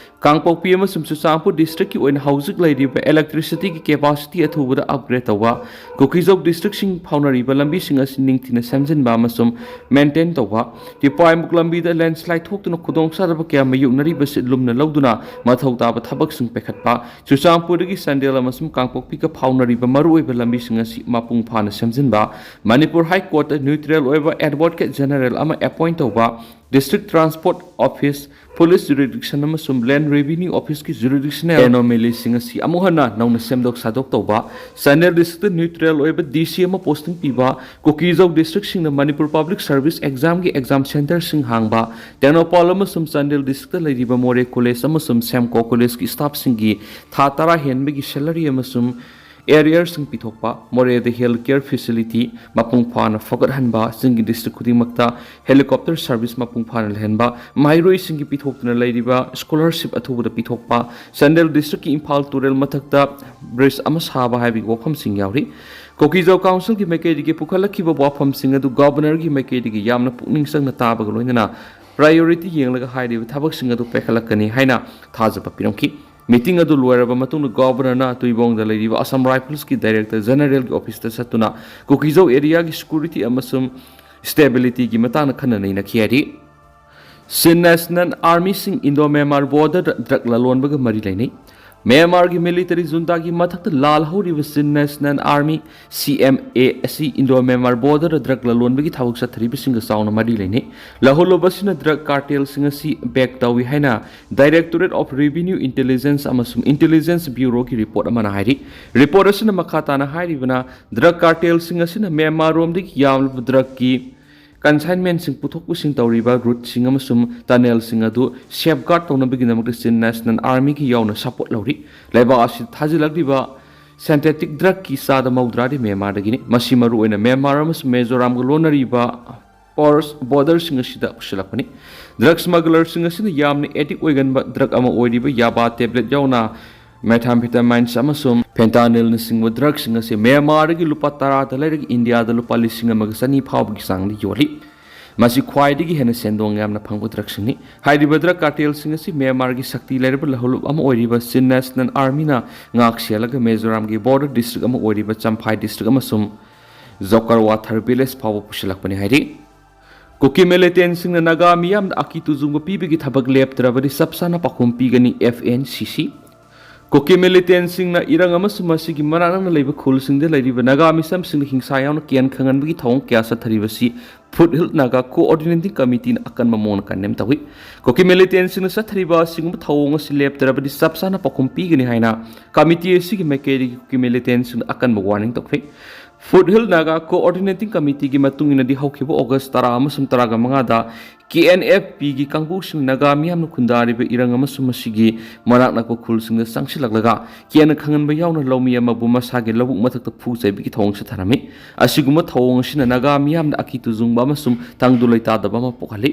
ꯀꯥꯡꯄꯣꯛꯄꯤ ꯑꯃꯁꯨꯡ ꯆꯨꯔꯆꯥꯟꯄꯨꯔ ꯗꯤꯁꯇ꯭ꯔꯤꯛꯀꯤ ꯑꯣꯏꯅ ꯍꯧꯖꯤꯛ ꯂꯩꯔꯤꯕ ꯏꯂꯦꯛꯇ꯭ꯔꯤꯁꯤꯇꯤꯒꯤ ꯀꯦꯄꯥꯁꯤꯇꯤ ꯑꯊꯨꯕꯗ ꯑꯞꯒ꯭ꯔꯦꯗ ꯇꯧꯕ, ꯀꯨꯀꯤꯖꯧ ꯗꯤꯁꯇ꯭ꯔꯤꯛꯁꯤꯡ ꯐꯥꯎꯅꯔꯤꯕ ꯂꯝꯕꯤꯁꯤꯡ ꯑꯁꯤ ꯅꯤꯡꯊꯤꯅ ꯁꯦꯝꯖꯤꯟꯕ ꯑꯃꯁꯨꯡ ꯃꯦꯟꯇꯦꯟ ꯇꯧꯕ, ꯇꯤꯄꯥꯏꯃꯨꯛ ꯂꯝꯕꯤꯗ ꯂꯦꯟꯁ꯭ꯂꯥꯏꯗ ꯊꯣꯛꯇꯨꯅ ꯈꯨꯗꯣꯡꯆꯥꯗꯕ ꯀꯌꯥ ꯃꯥꯌꯣꯛꯅꯔꯤꯕꯁꯤ ꯂꯨꯝꯅ ꯂꯧꯗꯨꯅ ꯃꯊꯧ ꯇꯥꯕ ꯊꯕꯛꯁꯤꯡ ꯄꯥꯏꯈꯠꯄ, ꯆꯨꯔꯆꯥꯟꯄꯨꯔꯗꯒꯤ ꯆꯥꯟꯗꯦꯜ ꯑꯃꯁꯨꯡ ꯀꯥꯡꯄꯣꯛꯄꯤꯒ ꯐꯥꯎꯅꯔꯤꯕ ꯃꯔꯨꯑꯣꯏꯕ ꯂꯝꯕꯤꯁꯤꯡ ꯑꯁꯤ ꯃꯄꯨꯡ ꯐꯥꯅ ꯁꯦꯝꯖꯤꯟꯕ, ꯃꯅꯤꯄꯨꯔ ꯍꯥꯏ ꯀꯣꯔꯠꯇ ꯅ꯭ꯌꯨꯇ꯭ꯔꯦꯜ ꯑꯣꯏꯕ ꯑꯦꯗꯚꯣꯀꯦꯠ ꯖꯦꯅꯔꯦꯜ ꯑꯃ ꯑꯦꯄꯣꯏꯟ ꯇꯧꯕ, ꯗꯤꯁꯇ꯭ꯔꯤꯛ ꯇ꯭ꯔꯥꯟꯁꯄꯣꯔꯠ ꯑꯣꯐꯤꯁ, ꯄꯨꯂꯤꯁ ꯖꯨꯔꯤꯗꯤꯛꯁꯟ ꯑꯃꯁꯨꯡ ꯂꯦꯟ ꯔꯦꯚꯤꯅ꯭ꯌꯨ ꯑꯣꯐꯤꯁꯀꯤ ꯖꯨꯔꯤꯗꯤꯛꯁꯅꯦꯜ ꯑꯦꯅꯣꯃꯦꯂꯤꯁꯤꯡ ꯑꯁꯤ ꯑꯃꯨꯛ ꯍꯟꯅ ꯅꯧꯅ ꯁꯦꯝꯗꯣꯛ ꯁꯥꯗꯣꯛ ꯇꯧꯕ, ꯆꯥꯟꯗꯦꯜ ꯗꯤꯁꯇ꯭ꯔꯤꯛꯇ ꯅ꯭ꯌꯨꯇ꯭ꯔꯦꯜ ꯑꯣꯏꯕ ꯗꯤ ꯁꯤ ꯑꯃ ꯄꯣꯁꯇꯤꯡ ꯄꯤꯕ, ꯀꯨꯀꯤꯖꯧ ꯗꯤꯁꯇ꯭ꯔꯤꯛꯁꯤꯡꯅ ꯃꯅꯤꯄꯨꯔ ꯄꯕ꯭ꯂꯤꯛ ꯁꯔꯚꯤꯁ ꯑꯦꯛꯖꯥꯝꯒꯤ ꯑꯦꯛꯖꯥꯝ ꯁꯦꯟꯇꯔꯁꯤꯡ ꯍꯥꯡꯕ, ꯇꯦꯡꯅꯧꯄꯥꯜ ꯑꯃꯁꯨꯡ ꯆꯥꯟꯗꯦꯜ ꯗꯤꯁꯇ꯭ꯔꯤꯛꯇ ꯂꯩꯔꯤꯕ ꯃꯣꯔꯦ ꯀꯣꯂꯦꯖ ꯑꯃꯁꯨꯡ ꯁꯦꯝꯀꯣ ꯀꯣꯂꯦꯖꯀꯤ ꯁ꯭ꯇꯥꯐꯁꯤꯡꯒꯤ ꯊꯥ ꯇꯔꯥ ꯍꯦꯟꯕꯒꯤ ꯁꯦꯂꯔꯤ ꯑꯃꯁꯨꯡ ꯑꯦꯔꯤꯌꯔꯁꯤꯡ ꯄꯤꯊꯣꯛꯄ, ꯃꯣꯔꯦꯗ ꯍꯦꯜꯊ ꯀꯦꯌꯔ ꯐꯦꯁꯤꯂꯤꯇꯤ ꯃꯄꯨꯡ ꯐꯥꯅ ꯐꯒꯠꯍꯟꯕ, ꯆꯤꯡꯒꯤ ꯗꯤꯁꯇ꯭ꯔꯤꯛ ꯈꯨꯗꯤꯡꯃꯛꯇ ꯍꯦꯂꯤꯀꯣꯞꯇꯔ ꯁꯔꯚꯤꯁ ꯃꯄꯨꯡ ꯐꯥꯅ ꯂꯩꯍꯟꯕ, ꯃꯍꯩꯔꯣꯏꯁꯤꯡꯒꯤ ꯄꯤꯊꯣꯛꯇꯨꯅ ꯂꯩꯔꯤꯕ ꯁ꯭ꯀꯣꯂꯔꯁꯤꯞ ꯑꯊꯨꯕꯗ ꯄꯤꯊꯣꯛꯄ, ꯆꯥꯟꯗꯦꯜ ꯗꯤꯁꯇ꯭ꯔꯤꯛꯀꯤ ꯏꯝꯐꯥꯜ ꯇꯨꯔꯦꯜ ꯃꯊꯛꯇ ꯕ꯭ꯔꯤꯖ ꯑꯃ ꯁꯥꯕ ꯍꯥꯏꯕꯒꯤ ꯋꯥꯐꯝꯁꯤꯡ ꯌꯥꯎꯔꯤ꯫ ꯀꯨꯀꯤꯖꯧ ꯀꯥꯎꯟꯁꯤꯜꯒꯤ ꯃꯥꯏꯀꯩꯗꯒꯤ ꯄꯨꯈꯠꯂꯛꯈꯤꯕ ꯋꯥꯐꯝꯁꯤꯡ ꯑꯗꯨ ꯒꯣꯚꯔꯅꯔꯒꯤ ꯃꯥꯏꯀꯩꯗꯒꯤ ꯌꯥꯝꯅ ꯄꯨꯛꯅꯤꯡ ꯆꯪꯅ ꯇꯥꯕꯒ ꯂꯣꯏꯅꯅ ꯄ꯭ꯔꯥꯏꯌꯣꯔꯤꯇꯤ ꯌꯦꯡꯂꯒ ꯍꯥꯏꯔꯤꯕ ꯊꯕꯛꯁꯤꯡ ꯑꯗꯨ ꯄꯥꯏꯈꯠꯂꯛꯀꯅꯤ ꯍꯥꯏꯅ ꯊꯥꯖꯕ ꯄꯤꯔꯝꯈꯤ꯫ ꯃꯤꯇꯤꯡ ꯑꯗꯨ ꯂꯣꯏꯔꯕ ꯃꯇꯨꯡꯗ ꯒꯣꯚꯔꯅꯔꯅ ꯇꯨꯏꯕꯣꯡꯗ ꯂꯩꯔꯤꯕ ꯑꯁꯥꯝ ꯔꯥꯏꯐꯜꯁꯀꯤ ꯗꯥꯏꯔꯦꯛꯇꯔ ꯖꯦꯅꯔꯦꯜꯒꯤ ꯑꯣꯐꯤꯁꯇ ꯆꯠꯇꯨꯅ ꯀꯨꯀꯤꯖꯧ ꯑꯦꯔꯤꯌꯥꯒꯤ ꯁꯦꯀ꯭ꯌꯨꯔꯤꯇꯤ ꯑꯃꯁꯨꯡ ꯁ꯭ꯇꯦꯕꯤꯂꯤꯇꯤꯒꯤ ꯃꯇꯥꯡꯗ ꯈꯟꯅ ꯅꯩꯅꯈꯤ ꯍꯥꯏꯔꯤ꯫ ꯁꯤꯟ ꯅꯦꯁꯅꯦꯜ ꯑꯥꯔꯃꯤꯁꯤꯡ ꯏꯟꯗꯣ ꯃ꯭ꯌꯥꯟꯃꯥꯔ ꯕꯣꯔꯗꯔꯗ ꯗ꯭ꯔꯒ ꯂꯂꯣꯟꯕꯒ ꯃꯔꯤ ꯂꯩꯅꯩ꯫ ꯃ꯭ꯌꯥꯟꯃꯥꯔꯒꯤ ꯃꯤꯂꯤꯇꯔꯤ ꯖꯨꯟꯇꯥꯒꯤ ꯃꯊꯛꯇ ꯂꯥꯜꯍꯧꯔꯤꯕ ꯆꯤꯟ ꯅꯦꯁꯅꯦꯜ ꯑꯥꯔꯃꯤ, ꯁꯤ ꯑꯦꯝ ꯑꯦ, ꯑꯁꯤ ꯏꯟꯗꯣ ꯃ꯭ꯌꯥꯟꯃꯥꯔ ꯕꯣꯔꯗꯔꯗ ꯗ꯭ꯔꯒ ꯂꯂꯣꯟꯕꯒꯤ ꯊꯕꯛ ꯆꯠꯊꯔꯤꯕꯁꯤꯡꯒ ꯆꯥꯎꯅ ꯃꯔꯤ ꯂꯩꯅꯩ꯫ ꯂꯧꯍꯧꯂꯕꯁꯤꯅ ꯗ꯭ꯔꯒ ꯀꯥꯔꯇꯦꯜꯁꯤꯡ ꯑꯁꯤ ꯕꯦꯛ ꯇꯧꯏ ꯍꯥꯏꯅ Directorate of Revenue Intelligence ꯑꯃꯁꯨꯡ ꯏꯟꯇꯦꯂꯤꯖꯦꯟꯁ ꯕ꯭ꯌꯨꯔꯣꯒꯤ ꯔꯤꯄꯣꯔꯠ ꯑꯃꯅ ꯍꯥꯏꯔꯤ꯫ ꯔꯤꯄꯣꯔꯠ ꯑꯁꯤꯅ ꯃꯈꯥ ꯇꯥꯅ ꯍꯥꯏꯔꯤꯕꯅ, ꯗ꯭ꯔꯒ ꯀꯥꯔꯇꯦꯜꯁꯤꯡ ꯑꯁꯤꯅ ꯃ꯭ꯌꯥꯟꯃꯥꯔꯔꯣꯝꯗꯒꯤ ꯌꯥꯝꯂꯕ ꯗ꯭ꯔꯒꯀꯤ ꯀꯟꯁꯥꯏꯟꯃꯦꯟꯁꯤꯡ ꯄꯨꯊꯣꯛ ꯄꯨꯁꯤꯟ ꯇꯧꯔꯤꯕ ꯔꯨꯠꯁꯤꯡ ꯑꯃꯁꯨꯡ ꯇꯅꯦꯜꯁꯤꯡ ꯑꯗꯨ ꯁꯦꯐꯒꯥꯔꯗ ꯇꯧꯅꯕꯒꯤꯗꯃꯛꯇ ꯆꯤꯟ ꯅꯦꯁꯅꯦꯜ ꯑꯥꯔꯃꯤꯒꯤ ꯌꯥꯎꯅ ꯁꯄꯣꯔꯠ ꯂꯧꯔꯤ꯫ ꯂꯩꯕꯥꯛ ꯑꯁꯤꯗ ꯊꯥꯖꯤꯜꯂꯛꯂꯤꯕ ꯁꯦꯟꯊꯦꯇꯤꯛ ꯗ꯭ꯔꯒꯀꯤ ꯆꯥꯗ ꯃꯧꯗ꯭ꯔꯥꯗꯤ ꯃ꯭ꯌꯥꯟꯃꯥꯔꯗꯒꯤꯅꯤ꯫ ꯃꯁꯤ ꯃꯔꯨꯑꯣꯏꯅ ꯃ꯭ꯌꯥꯟꯃꯥꯔ ꯑꯃꯁꯨꯡ ꯃꯤꯖꯣꯔꯥꯝꯒ ꯂꯣꯟꯅꯔꯤꯕ ꯄꯣꯔꯁ ꯕꯣꯔꯗꯔꯁꯤꯡ ꯑꯁꯤꯗ ꯄꯨꯁꯤꯜꯂꯛꯄꯅꯤ꯫ ꯗ꯭ꯔꯒ ꯁ꯭ꯃꯒꯂꯔꯁꯤꯡ ꯑꯁꯤꯅ ꯌꯥꯝꯅ ꯑꯦꯗꯤꯛ ꯑꯣꯏꯒꯟꯕ ꯗ꯭ꯔꯒ ꯑꯃ ꯑꯣꯏꯔꯤꯕ ꯌꯥꯕꯥ ꯇꯦꯕ꯭ꯂꯦꯠ ꯌꯥꯎꯅ methamphetamines ꯑꯃꯁꯨꯡ fentanyl ꯅꯆꯤꯡꯕ ꯗ꯭ꯔꯒꯁꯤꯡ ꯑꯁꯤ ꯃ꯭ꯌꯥꯟꯃꯥꯔꯗꯒꯤ ꯂꯨꯄꯥ ꯇꯔꯥꯗ ꯂꯩꯔꯒ ꯏꯟꯗꯤꯌꯥꯗ ꯂꯨꯄꯥ ꯂꯤꯁꯤꯡ ꯑꯃꯒ ꯆꯅꯤ ꯐꯥꯎꯕꯒꯤ ꯆꯥꯡꯗ ꯌꯣꯜꯂꯤ꯫ ꯃꯁꯤ ꯈ꯭ꯋꯥꯏꯗꯒꯤ ꯍꯦꯟꯅ ꯁꯦꯟꯗꯣꯡ ꯌꯥꯝꯅ ꯐꯪꯕ ꯗ꯭ꯔꯒꯁꯤꯡꯅꯤ꯫ ꯍꯥꯏꯔꯤꯕ ꯗ꯭ꯔꯒ ꯀꯥꯔꯇꯦꯜꯁꯤꯡ ꯑꯁꯤ ꯃ꯭ꯌꯥꯟꯃꯥꯔꯒꯤ ꯁꯛꯇꯤ ꯂꯩꯔꯕ ꯂꯧꯍꯧꯂꯨꯞ ꯑꯃ ꯑꯣꯏꯔꯤꯕ ꯆꯤꯟ ꯅꯦꯁꯅꯦꯜ ꯑꯥꯔꯃꯤꯅ ꯉꯥꯛ ꯁꯦꯜꯂꯒ ꯃꯤꯖꯣꯔꯥꯝꯒꯤ ꯕꯣꯔꯗꯔ ꯗꯤꯁꯇ꯭ꯔꯤꯛ ꯑꯃ ꯑꯣꯏꯔꯤꯕ ꯆꯝꯐꯥꯏ ꯗꯤꯁꯇ꯭ꯔꯤꯛ ꯑꯃꯁꯨꯡ ꯖꯣꯀꯔꯋꯥꯊꯔ ꯚꯤꯂꯦꯖ ꯐꯥꯎꯕ ꯄꯨꯁꯤꯜꯂꯛꯄꯅꯤ ꯍꯥꯏꯔꯤ꯫ ꯀꯨꯀꯤ ꯃꯤꯂꯤꯇꯦꯟꯁꯤꯡꯅ ꯅꯥꯒꯥ ꯃꯤꯌꯥꯝꯗ ꯑꯀꯤ ꯇꯨꯖꯨꯡꯕ ꯄꯤꯕꯒꯤ ꯊꯕꯛ ꯂꯦꯞꯇ꯭ꯔꯕꯗꯤ ꯆꯞ ꯆꯥꯅ ꯄꯥꯎꯈꯨꯝ ꯄꯤꯒꯅꯤ, ꯑꯦꯐ ꯑꯦꯟ ꯁꯤ ꯁꯤ꯫ ꯀꯨꯀꯤ ꯃꯤꯂꯤꯇꯦꯟꯁꯤꯡꯅ ꯏꯔꯪ ꯑꯃꯁꯨꯡ ꯃꯁꯤꯒꯤ ꯃꯅꯥꯛ ꯅꯛꯅ ꯂꯩꯕ ꯈꯨꯜꯁꯤꯡꯗ ꯂꯩꯔꯤꯕ ꯅꯥꯒꯥ ꯃꯤꯆꯝꯁꯤꯡꯗ ꯍꯤꯡꯁꯥ ꯌꯥꯎꯅ ꯀꯤꯍꯟ ꯈꯪꯍꯟꯕꯒꯤ ꯊꯧꯑꯣꯡ ꯀꯌꯥ ꯆꯠꯊꯔꯤꯕꯁꯤ ꯐꯨꯠ ꯍꯤꯜ ꯅꯥꯒꯥ ꯀꯣꯑꯣꯔꯗꯤꯅꯦꯇꯤꯡ ꯀꯃꯤꯇꯤꯅ ꯑꯀꯟꯕ ꯃꯑꯣꯡꯗ ꯀꯟꯗꯦꯝ ꯇꯧꯏ꯫ ꯀꯨꯀꯤ ꯃꯤꯂꯤꯇꯦꯟꯁꯤꯡꯅ ꯆꯠꯊꯔꯤꯕ ꯑꯁꯤꯒꯨꯝꯕ ꯊꯧꯑꯣꯡ ꯑꯁꯤ ꯂꯦꯞꯇ꯭ꯔꯕꯗꯤ ꯆꯞ ꯆꯥꯅ ꯄꯥꯎꯈꯨꯝ ꯄꯤꯒꯅꯤ ꯍꯥꯏꯅ ꯀꯃꯤꯇꯤ ꯑꯁꯤꯒꯤ ꯃꯥꯏꯀꯩꯗꯒꯤ ꯀꯨꯀꯤ ꯃꯤꯂꯤꯇꯦꯟꯁꯤꯡꯗ ꯑꯀꯟꯕ ꯋꯥꯔꯅꯤꯡ ꯇꯧꯈ꯭ꯔꯦ꯫ ꯐꯨꯠ ꯍꯤꯜ ꯅꯥꯒꯥ ꯀꯣꯑꯣꯔꯗꯤꯅꯦꯇꯤꯡ ꯀꯃꯤꯇꯤꯒꯤ ꯃꯇꯨꯡ ꯏꯟꯅꯗꯤ ꯍꯧꯈꯤꯕ ꯑꯣꯒꯁ ꯇꯔꯥ ꯑꯃꯁꯨꯡ ꯇꯔꯥꯃꯉꯥꯗ ꯀꯦ ꯑꯦꯟ ꯑꯦꯐ ꯄꯤꯒꯤ ꯀꯥꯡꯕꯨꯁꯤꯡ ꯅꯥꯒꯥ ꯃꯤꯌꯥꯝꯅ ꯈꯨꯟꯗꯥꯔꯤꯕ ꯏꯔꯪ ꯑꯃꯁꯨꯡ ꯃꯁꯤꯒꯤ ꯃꯅꯥꯛ ꯅꯛꯄ ꯈꯨꯜꯁꯤꯡꯗ ꯆꯪꯁꯤꯜꯂꯛꯂꯒ ꯀꯦꯟꯅ ꯈꯪꯍꯟꯕ ꯌꯥꯎꯅ ꯂꯧꯃꯤ ꯑꯃꯕꯨ ꯃꯁꯥꯒꯤ ꯂꯧꯕꯨꯛ ꯃꯊꯛꯇ ꯐꯨ ꯆꯩꯕꯒꯤ ꯊꯧꯑꯣꯡ ꯆꯠꯊꯔꯝꯃꯤ꯫ ꯑꯁꯤꯒꯨꯝꯕ ꯊꯧꯑꯣꯡ ꯑꯁꯤꯅ ꯅꯥꯒꯥ ꯃꯤꯌꯥꯝꯗ ꯑꯀꯤ ꯇꯨꯖꯨꯡꯕ ꯑꯃꯁꯨꯡ ꯇꯪꯗꯨ ꯂꯩꯇꯥꯗꯕ ꯑꯃ ꯄꯣꯛꯍꯜꯂꯤ꯫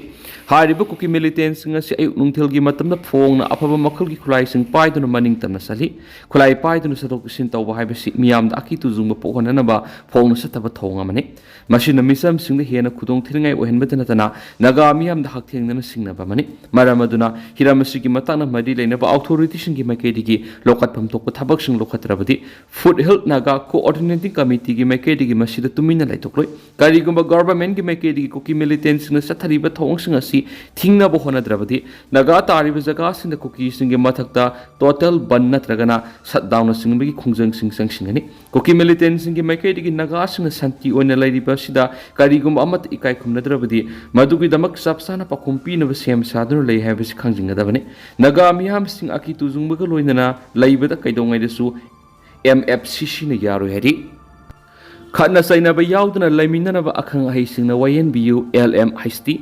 ꯍꯥꯏꯔꯤꯕ ꯀꯨꯀꯤ ꯃꯤꯂꯤꯇꯦꯟꯁꯤꯡ ꯑꯁꯤ ꯑꯌꯨꯛ ꯅꯨꯡꯊꯤꯜꯒꯤ ꯃꯇꯝꯗ ꯐꯣꯡꯅ ꯑꯐꯕ ꯃꯈꯜꯒꯤ ꯈꯨꯠꯂꯥꯏꯁꯤꯡ ꯄꯥꯏꯗꯨꯅ ꯃꯅꯤꯡ ꯇꯝꯅ ꯆꯠꯂꯤ꯫ ꯈꯨꯠꯂꯥꯏ ꯄꯥꯏꯗꯨꯅ ꯆꯠꯊꯣꯛ ꯆꯠꯁꯤꯟ ꯇꯧꯕ ꯍꯥꯏꯕꯁꯤ ꯃꯤꯌꯥꯝꯗ ꯑꯀꯤ ꯇꯨꯖꯨꯡꯕ ꯄꯣꯛꯍꯟꯅꯅꯕ ꯐꯣꯡꯅ ꯆꯠꯇꯕ ꯊꯧꯑꯣꯡ ꯑꯃꯅꯤ꯫ ꯃꯁꯤꯅ ꯃꯤꯆꯝꯁꯤꯡꯗ ꯍꯦꯟꯅ ꯈꯨꯗꯣꯡ ꯊꯤꯅꯤꯡꯉꯥꯏ ꯑꯣꯏꯍꯟꯕꯇ ꯅꯠꯇꯅ ꯅꯥꯒꯥ ꯃꯤꯌꯥꯝꯗ ꯍꯛꯊꯦꯡꯅꯅ ꯁꯤꯡꯅꯕ ꯑꯃꯅꯤ꯫ ꯃꯔꯝ ꯑꯗꯨꯅ ꯍꯤꯔꯝ ꯑꯁꯤꯒꯤ ꯃꯇꯥꯡꯗ ꯃꯔꯤ ꯂꯩꯅꯕ ꯑꯣꯊꯣꯔꯤꯇꯤꯁꯤꯡꯒꯤ ꯃꯥꯏꯀꯩꯗꯒꯤ ꯂꯧꯈꯠꯐꯝ ꯊꯣꯛꯄ ꯊꯕꯛꯁꯤꯡ ꯂꯧꯈꯠꯇ꯭ꯔꯕꯗꯤ Food Health Naga Coordinating Committeeꯒꯤ ꯃꯥꯏꯀꯩꯗꯒꯤ ꯃꯁꯤꯗ ꯇꯨꯃꯤꯟꯅ ꯂꯩꯊꯣꯛꯂꯣꯏ꯫ ꯀꯔꯤꯒꯨꯝꯕ ꯒꯚꯔꯟꯃꯦꯟꯠꯀꯤ ꯃꯥꯏꯀꯩꯗꯒꯤ ꯀꯨꯀꯤ ꯃꯤꯂꯤꯇꯦꯟꯠꯁꯤꯡꯅ ꯆꯠꯊꯔꯤꯕ ꯊꯧꯑꯣꯡꯁꯤꯡ ꯑꯁꯤ ꯊꯤꯡꯅꯕ ꯍꯣꯠꯅꯗ꯭ꯔꯕꯗꯤ ꯅꯥꯒꯥ ꯇꯥꯔꯤꯕ ꯖꯒꯥꯁꯤꯡꯗ ꯀꯨꯀꯤꯁꯤꯡꯒꯤ ꯃꯊꯛꯇ ꯇꯣꯇꯦꯜ ꯕꯟ ꯅꯠꯇ꯭ꯔꯒꯅ ꯁꯠꯗꯥꯎꯟꯅꯆꯤꯡꯕꯒꯤ ꯈꯣꯡꯖꯪꯁꯤꯡ ꯆꯪꯁꯤꯟꯒꯅꯤ꯫ ꯀꯨꯀꯤ ꯃꯤꯂꯤꯇꯦꯟꯠꯁꯤꯡꯒꯤ ꯃꯥꯏꯀꯩꯗꯒꯤ ꯅꯥꯒꯥꯁꯤꯡꯅ ꯁꯥꯟꯇꯤ ꯑꯣꯏꯅ ꯂꯩꯔꯤꯕ ꯑꯁꯤꯗ ꯀꯔꯤꯒꯨꯝꯕ ꯑꯃꯠꯇ ꯏꯀꯥꯏ ꯈꯨꯝꯅꯗ꯭ꯔꯕꯗꯤ ꯃꯗꯨꯒꯤꯗꯃꯛ ꯆꯞ ꯆꯥꯅ ꯄꯥꯎꯈꯨꯝ ꯄꯤꯅꯕ ꯁꯦꯝ ꯁꯥꯗꯨꯅ ꯂꯩ ꯍꯥꯏꯕꯁꯤ ꯈꯪꯖꯤꯟꯒꯗꯕꯅꯤ꯫ ꯅꯥꯒꯥ ꯃꯤꯌꯥꯝꯁꯤꯡ ꯑꯀꯤ ꯇꯨꯖꯨꯡꯕꯒ ꯂꯣꯏꯅꯅ ꯂꯩꯕꯗ ꯀꯩꯗꯧꯉꯩꯗꯁꯨ ꯑꯦꯝ ꯑꯦꯐ ꯁꯤ ꯁꯤꯅ ꯌꯥꯔꯣꯏ ꯍꯥꯏꯔꯤ꯫ ꯈꯠꯅ ꯆꯩꯅꯕ ꯌꯥꯎꯗꯅ ꯂꯩꯃꯤꯟꯅꯅꯕ ꯑꯈꯪ ꯑꯍꯩꯁꯤꯡꯅ ꯋꯥꯌꯦꯟꯕꯤꯌꯨ, ꯑꯦꯜ ꯑꯦꯝ ꯍꯩꯆ ꯇꯤ꯫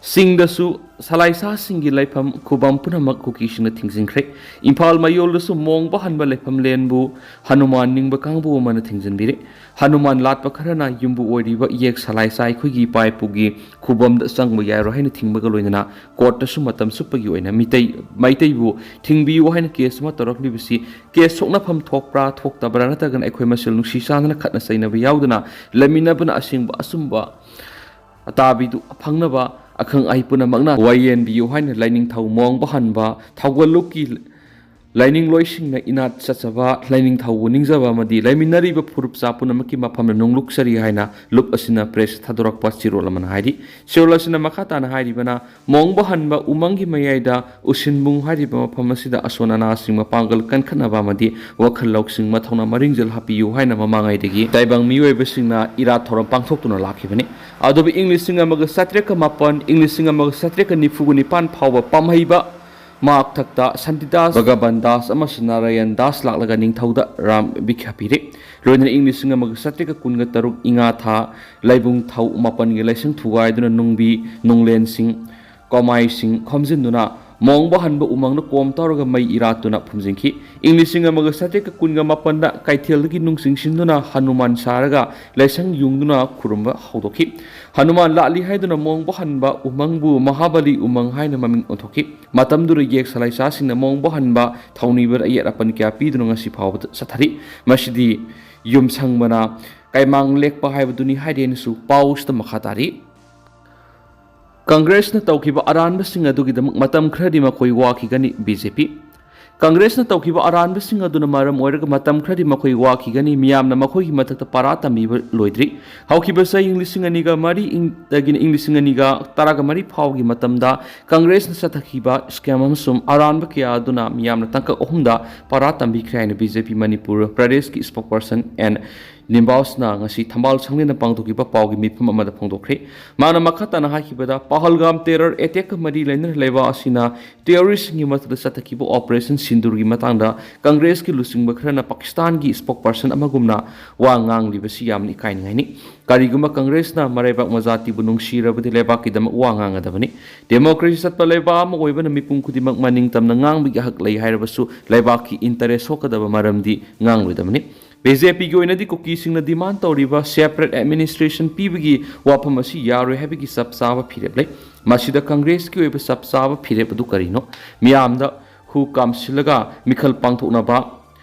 ꯆꯤꯡꯗꯁꯨ ꯁꯂꯥꯏꯁꯥꯁꯤꯡꯒꯤ ꯂꯩꯐꯝ ꯈꯨꯕꯝ ꯄꯨꯝꯅꯃꯛ ꯀꯨꯀꯤꯁꯤꯡꯅ ꯊꯤꯡꯖꯤꯟꯈ꯭ꯔꯦ꯫ ꯏꯝꯐꯥꯜ ꯃꯌꯣꯜꯗꯁꯨ ꯃꯣꯡꯕ ꯍꯟꯕ ꯂꯩꯐꯝ ꯂꯦꯟꯕꯨ ꯍꯅꯨꯃꯥꯟ ꯅꯤꯡꯕ ꯀꯥꯡꯕꯨ ꯑꯃꯅ ꯊꯤꯡꯖꯤꯟꯕꯤꯔꯦ꯫ ꯍꯅꯨꯃꯥꯟ ꯂꯥꯠꯄ ꯈꯔꯅ ꯌꯨꯝꯕꯨ ꯑꯣꯏꯔꯤꯕ ꯏꯌꯦꯛ ꯁꯂꯥꯏꯁꯥ ꯑꯩꯈꯣꯏꯒꯤ ꯏꯄꯥ ꯏꯄꯨꯒꯤ ꯈꯨꯕꯝꯗ ꯆꯪꯕ ꯌꯥꯔꯣꯏ ꯍꯥꯏꯅ ꯊꯤꯡꯕꯒ ꯂꯣꯏꯅꯅ ꯀꯣꯔꯠꯇꯁꯨ ꯃꯇꯝ ꯆꯨꯞꯄꯒꯤ ꯑꯣꯏꯅ ꯃꯤꯇꯩ-, ꯃꯩꯇꯩꯕꯨ ꯊꯤꯡꯕꯤꯌꯨ ꯍꯥꯏꯅ ꯀꯦꯁ ꯑꯃ ꯇꯧꯔꯛꯂꯤꯕꯁꯤ ꯀꯦꯁ ꯁꯣꯛꯅꯐꯝ ꯊꯣꯛꯄ꯭ꯔꯥ ꯊꯣꯛꯇꯕ꯭ꯔꯥ ꯅꯠꯇ꯭ꯔꯒꯅ ꯑꯩꯈꯣꯏ ꯃꯁꯦꯜ ꯅꯨꯡꯁꯤ ꯆꯥꯟꯅꯅ ꯈꯠꯅ ꯆꯩꯅꯕ ꯌꯥꯎꯗꯅ ꯂꯩꯃꯤꯟꯅꯕꯅ ꯑꯁꯦꯡꯕ ꯑꯆꯨꯝꯕ ꯑꯇꯥꯕꯤꯗꯨ ꯐꯪꯅꯕ ꯑꯈꯪ ꯑꯍꯩ ꯄꯨꯝꯅꯃꯛꯅ ꯋꯥꯌꯦꯟꯕꯤꯌꯨ ꯍꯥꯏꯅ ꯂꯥꯏꯅꯤꯡꯊꯧ ꯃꯣꯡꯕ ꯍꯟꯕ ꯊꯧꯒꯜ ꯂꯨꯞꯀꯤ ꯂꯥꯏꯅꯤꯡꯂꯣꯏꯁꯤꯡꯅ ꯏꯅꯥꯠ ꯆꯠꯆꯕ ꯂꯥꯏꯅꯤꯡꯊꯧꯕꯨ ꯅꯤꯡꯖꯕ ꯑꯃꯗꯤ ꯂꯩꯃꯤꯟꯅꯔꯤꯕ ꯐꯨꯔꯨꯞ ꯆꯥ ꯄꯨꯝꯅꯃꯛꯀꯤ ꯃꯐꯝꯗ ꯅꯣꯡꯂꯨꯛꯆꯔꯤ ꯍꯥꯏꯅ ꯂꯨꯞ ꯑꯁꯤꯅ ꯄ꯭ꯔꯦꯁ ꯊꯥꯗꯣꯔꯛꯄ ꯆꯦꯔꯣꯜ ꯑꯃꯅ ꯍꯥꯏꯔꯤ꯫ ꯆꯦꯔꯣꯜ ꯑꯁꯤꯅ ꯃꯈꯥ ꯇꯥꯅ ꯍꯥꯏꯔꯤꯕꯅ, ꯃꯣꯡꯕ ꯍꯟꯕ ꯎꯃꯪꯒꯤ ꯃꯌꯥꯏꯗ ꯎꯁꯤꯟꯕꯨꯡ ꯍꯥꯏꯔꯤꯕ ꯃꯐꯝ ꯑꯁꯤꯗ ꯑꯁꯣꯟ ꯑꯅꯥꯁꯤꯡ ꯃꯄꯥꯡꯒꯜ ꯀꯟꯈꯠꯅꯕ ꯑꯃꯗꯤ ꯋꯥꯈꯜ ꯂꯧꯁꯤꯡ ꯃꯊꯧꯅꯥ ꯃꯔꯤꯡꯖꯦꯜ ꯍꯥꯞꯄꯤꯌꯨ ꯍꯥꯏꯅ ꯃꯃꯥꯡꯉꯩꯗꯒꯤ ꯇꯥꯏꯕꯪ ꯃꯤꯑꯣꯏꯕꯁꯤꯡꯅ ꯏꯔꯥꯠ ꯊꯧꯔꯝ ꯄꯥꯡꯊꯣꯛꯇꯨꯅ ꯂꯥꯛꯈꯤꯕꯅꯤ꯫ ꯑꯗꯨꯕꯨ ꯏꯪ ꯂꯤꯁꯤꯡ ꯑꯃꯒ ꯆꯥꯇ꯭ꯔꯦꯠꯀ ꯃꯥꯄꯟ, ꯏꯪ ꯂꯤꯁꯤꯡ ꯑꯃꯒ ꯆꯥꯇ꯭ꯔꯦꯠꯀ ꯅꯤꯐꯨꯒ ꯅꯤꯄꯥꯟ ꯐꯥꯎꯕ ꯄꯥꯝꯍꯩꯕ ꯃꯍꯥꯛ ꯊꯛꯇ ꯁꯥꯟꯇꯤꯗꯥꯁ ꯚꯒꯕꯟ ꯗꯥꯁ ꯑꯃꯁꯨꯡ ꯅꯥꯔꯥꯌꯟ ꯗꯥꯁ ꯂꯥꯛꯂꯒ ꯅꯤꯡꯊꯧꯗ ꯔꯥꯝ ꯕꯤꯈ꯭ꯌꯥ ꯄꯤꯔꯦ꯫ ꯂꯣꯏꯅꯅ ꯏꯪ ꯂꯤꯁꯤꯡ ꯑꯃꯒ ꯆꯥꯇ꯭ꯔꯦꯠꯀ ꯀꯨꯟꯒ ꯇꯔꯨꯛ ꯏꯉꯥ ꯊꯥ ꯂꯥꯏꯕꯨꯡ ꯊꯧ ꯃꯥꯄꯟꯒꯤ ꯂꯥꯏꯁꯪ ꯊꯨꯒꯥꯏꯗꯨꯅ ꯅꯨꯡꯕꯤ, ꯅꯨꯡꯂꯦꯟꯁꯤꯡ, ꯀꯣꯃꯥꯏꯁꯤꯡ ꯈꯣꯝꯖꯤꯟꯗꯨꯅ ꯃꯣꯡꯕ ꯍꯟꯕ ꯎꯃꯪꯗ ꯀꯣꯝ ꯇꯧꯔꯒ ꯃꯩ ꯏꯔꯥꯠꯇꯨꯅ ꯐꯨꯝꯖꯤꯟꯈꯤ꯫ ꯏꯪ ꯂꯤꯁꯤꯡ ꯑꯃꯒ ꯆꯥꯇ꯭ꯔꯦꯠꯀ ꯀꯨꯟꯒ ꯃꯥꯄꯟꯗ ꯀꯩꯊꯦꯜꯗꯒꯤ ꯅꯨꯡ ꯆꯤꯡꯁꯤꯟꯗꯨꯅ ꯍꯅꯨꯃꯥꯟ ꯁꯥꯔꯒ ꯂꯥꯏꯁꯪ ꯌꯨꯡꯗꯨꯅ ꯈꯨꯔꯨꯝꯕ ꯍꯧꯗꯣꯛꯈꯤ꯫ ꯍꯅꯨꯃꯥꯟ ꯂꯥꯠꯂꯤ ꯍꯥꯏꯗꯨꯅ ꯃꯣꯡꯕ ꯍꯟꯕ ꯎꯃꯪꯕꯨ ꯃꯍꯥꯕꯂꯤ ꯎꯃꯪ ꯍꯥꯏꯅ ꯃꯃꯤꯡ ꯑꯣꯟꯊꯣꯛꯈꯤ꯫ ꯃꯇꯝꯗꯨꯗ ꯌꯦꯛ ꯁꯂꯥꯏꯆꯥꯁꯤꯡꯅ ꯃꯣꯡꯕ ꯍꯟꯕ ꯊꯧꯅꯤꯕꯗ ꯑꯌꯦꯠ ꯑꯄꯟ ꯀꯌꯥ ꯄꯤꯗꯨꯅ ꯉꯁꯤ ꯐꯥꯎꯕꯗ ꯆꯠꯊꯔꯤ꯫ ꯃꯁꯤꯗꯤ ꯌꯨꯝꯁꯪꯕꯅ ꯀꯩꯃꯥꯡ ꯂꯦꯛꯄ ꯍꯥꯏꯕꯗꯨꯅꯤ ꯍꯥꯏꯔꯦꯅꯁꯨ ꯄꯥꯎꯁꯤꯗ ꯃꯈꯥ ꯇꯥꯔꯤ꯫ ꯀꯪꯒ꯭ꯔꯦꯁꯅ ꯇꯧꯈꯤꯕ ꯑꯔꯥꯟꯕꯁꯤꯡ ꯑꯗꯨꯒꯤꯗꯃꯛ ꯃꯇꯝ ꯈꯔꯗꯤ ꯃꯈꯣꯏ ꯋꯥꯈꯤꯒꯅꯤ꯫ ꯕꯤ ꯖꯦ ꯄꯤ꯫ ꯀꯪꯒ꯭ꯔꯦꯁꯅ ꯇꯧꯈꯤꯕ ꯑꯔꯥꯟꯕꯁꯤꯡ ꯑꯗꯨꯅ ꯃꯔꯝ ꯑꯣꯏꯔꯒ ꯃꯇꯝ ꯈꯔꯗꯤ ꯃꯈꯣꯏ ꯋꯥꯈꯤꯒꯅꯤ꯫ ꯃꯤꯌꯥꯝꯅ ꯃꯈꯣꯏꯒꯤ ꯃꯊꯛꯇ ꯄꯔꯥ ꯇꯝꯕꯤꯕ ꯂꯣꯏꯗ꯭ꯔꯤ꯫ ꯍꯧꯈꯤꯕ ꯆꯍꯤ ꯏꯪ ꯂꯤꯁꯤꯡ ꯑꯅꯤꯒ ꯃꯔꯤ ꯏꯪ-, ꯗꯒꯤꯅ ꯏꯪ ꯂꯤꯁꯤꯡ ꯑꯅꯤꯒ ꯇꯔꯥꯒ ꯃꯔꯤ ꯐꯥꯎꯒꯤ ꯃꯇꯝꯗ ꯀꯪꯒ꯭ꯔꯦꯁꯅ ꯆꯠꯊꯈꯤꯕ scam ꯑꯃꯁꯨꯡ ꯑꯔꯥꯟꯕ ꯀꯌꯥ ꯑꯗꯨꯅ ꯃꯤꯌꯥꯝꯅ ꯇꯥꯡꯀꯛ ꯑꯍꯨꯝꯗ ꯄꯔꯥ ꯇꯝꯕꯤꯈ꯭ꯔꯦ ꯍꯥꯏꯅ ꯕꯤ ꯖꯦ ꯄꯤ ꯃꯅꯤꯄꯨꯔ ꯄ꯭ꯔꯗꯦꯁꯀꯤ spokesperson ꯑꯦꯟ ꯅꯤꯝꯕꯥꯎꯁꯅ ꯉꯁꯤ ꯊꯝꯕꯥꯜ ꯁꯪꯂꯦꯟꯗ ꯄꯥꯡꯊꯣꯛꯈꯤꯕ ꯄꯥꯎꯒꯤ ꯃꯤꯐꯝ ꯑꯃꯗ ꯐꯣꯡꯗꯣꯛꯈ꯭ꯔꯦ꯫ ꯃꯥꯅ ꯃꯈꯥ ꯇꯥꯅ ꯍꯥꯏꯈꯤꯕꯗ, ꯄꯍꯜꯒꯥꯝ terror attack ꯀ ꯃꯔꯤ ꯂꯩꯅꯅ ꯂꯩꯕꯥꯛ ꯑꯁꯤꯅ terrorist ꯁꯤꯡꯒꯤ ꯃꯊꯛꯇ ꯆꯠꯊꯈꯤꯕ operation ꯁꯤꯟꯗꯨꯔꯒꯤ ꯃꯇꯥꯡꯗ ꯀꯪꯒ꯭ꯔꯦꯁꯀꯤ ꯂꯨꯆꯤꯡꯕ ꯈꯔꯅ ꯄꯥꯀꯤꯁꯇꯥꯟꯒꯤ spokesperson ꯑꯃꯒꯨꯝꯅ ꯋꯥ ꯉꯥꯡꯂꯤꯕꯁꯤ ꯌꯥꯝꯅ ꯏꯀꯥꯏꯅꯤꯡꯉꯥꯏꯅꯤ꯫ ꯀꯔꯤꯒꯨꯝꯕ ꯀꯪꯒ꯭ꯔꯦꯁꯅ ꯃꯔꯩꯕꯥꯛ ꯃꯖꯥꯇꯤꯕꯨ ꯅꯨꯡꯁꯤꯔꯕꯗꯤ ꯂꯩꯕꯥꯛꯀꯤꯗꯃꯛ ꯋꯥ ꯉꯥꯡꯒꯗꯕꯅꯤ꯫ Democracy ꯆꯠꯄ ꯂꯩꯕꯥꯛ ꯑꯃ ꯑꯣꯏꯕꯅ ꯃꯤꯄꯨꯝ ꯈꯨꯗꯤꯡꯃꯛ ꯃꯅꯤꯡ ꯇꯝꯅ ꯉꯥꯡꯕꯒꯤ ꯍꯛ ꯂꯩ ꯍꯥꯏꯔꯕꯁꯨ ꯂꯩꯕꯥꯛꯀꯤ interest ꯁꯣꯛꯀꯗꯕ ꯃꯔꯝꯗꯤ ꯉꯥꯡꯂꯣꯏꯗꯕꯅꯤ꯫ ꯕꯤ ꯖꯦ ꯄꯤꯒꯤ ꯑꯣꯏꯅꯗꯤ ꯀꯨꯀꯤꯁꯤꯡꯅ demand ꯇꯧꯔꯤꯕ separate administration ꯄꯤꯕꯒꯤ ꯋꯥꯐꯝ ꯑꯁꯤ ꯌꯥꯔꯣꯏ ꯍꯥꯏꯕꯒꯤ ꯆꯞ ꯆꯥꯕ ꯐꯤꯔꯦꯞ ꯂꯩ꯫ ꯃꯁꯤꯗ ꯀꯪꯒ꯭ꯔꯦꯁꯀꯤ ꯑꯣꯏꯕ ꯆꯞ ꯆꯥꯕ ꯐꯤꯔꯦꯞ ꯑꯗꯨ ꯀꯔꯤꯅꯣ? ꯃꯤꯌꯥꯝꯗ ꯍꯨ ꯀꯥꯝꯁꯤꯜꯂꯒ ꯃꯤꯈꯜ ꯄꯥꯡꯊꯣꯛꯅꯕ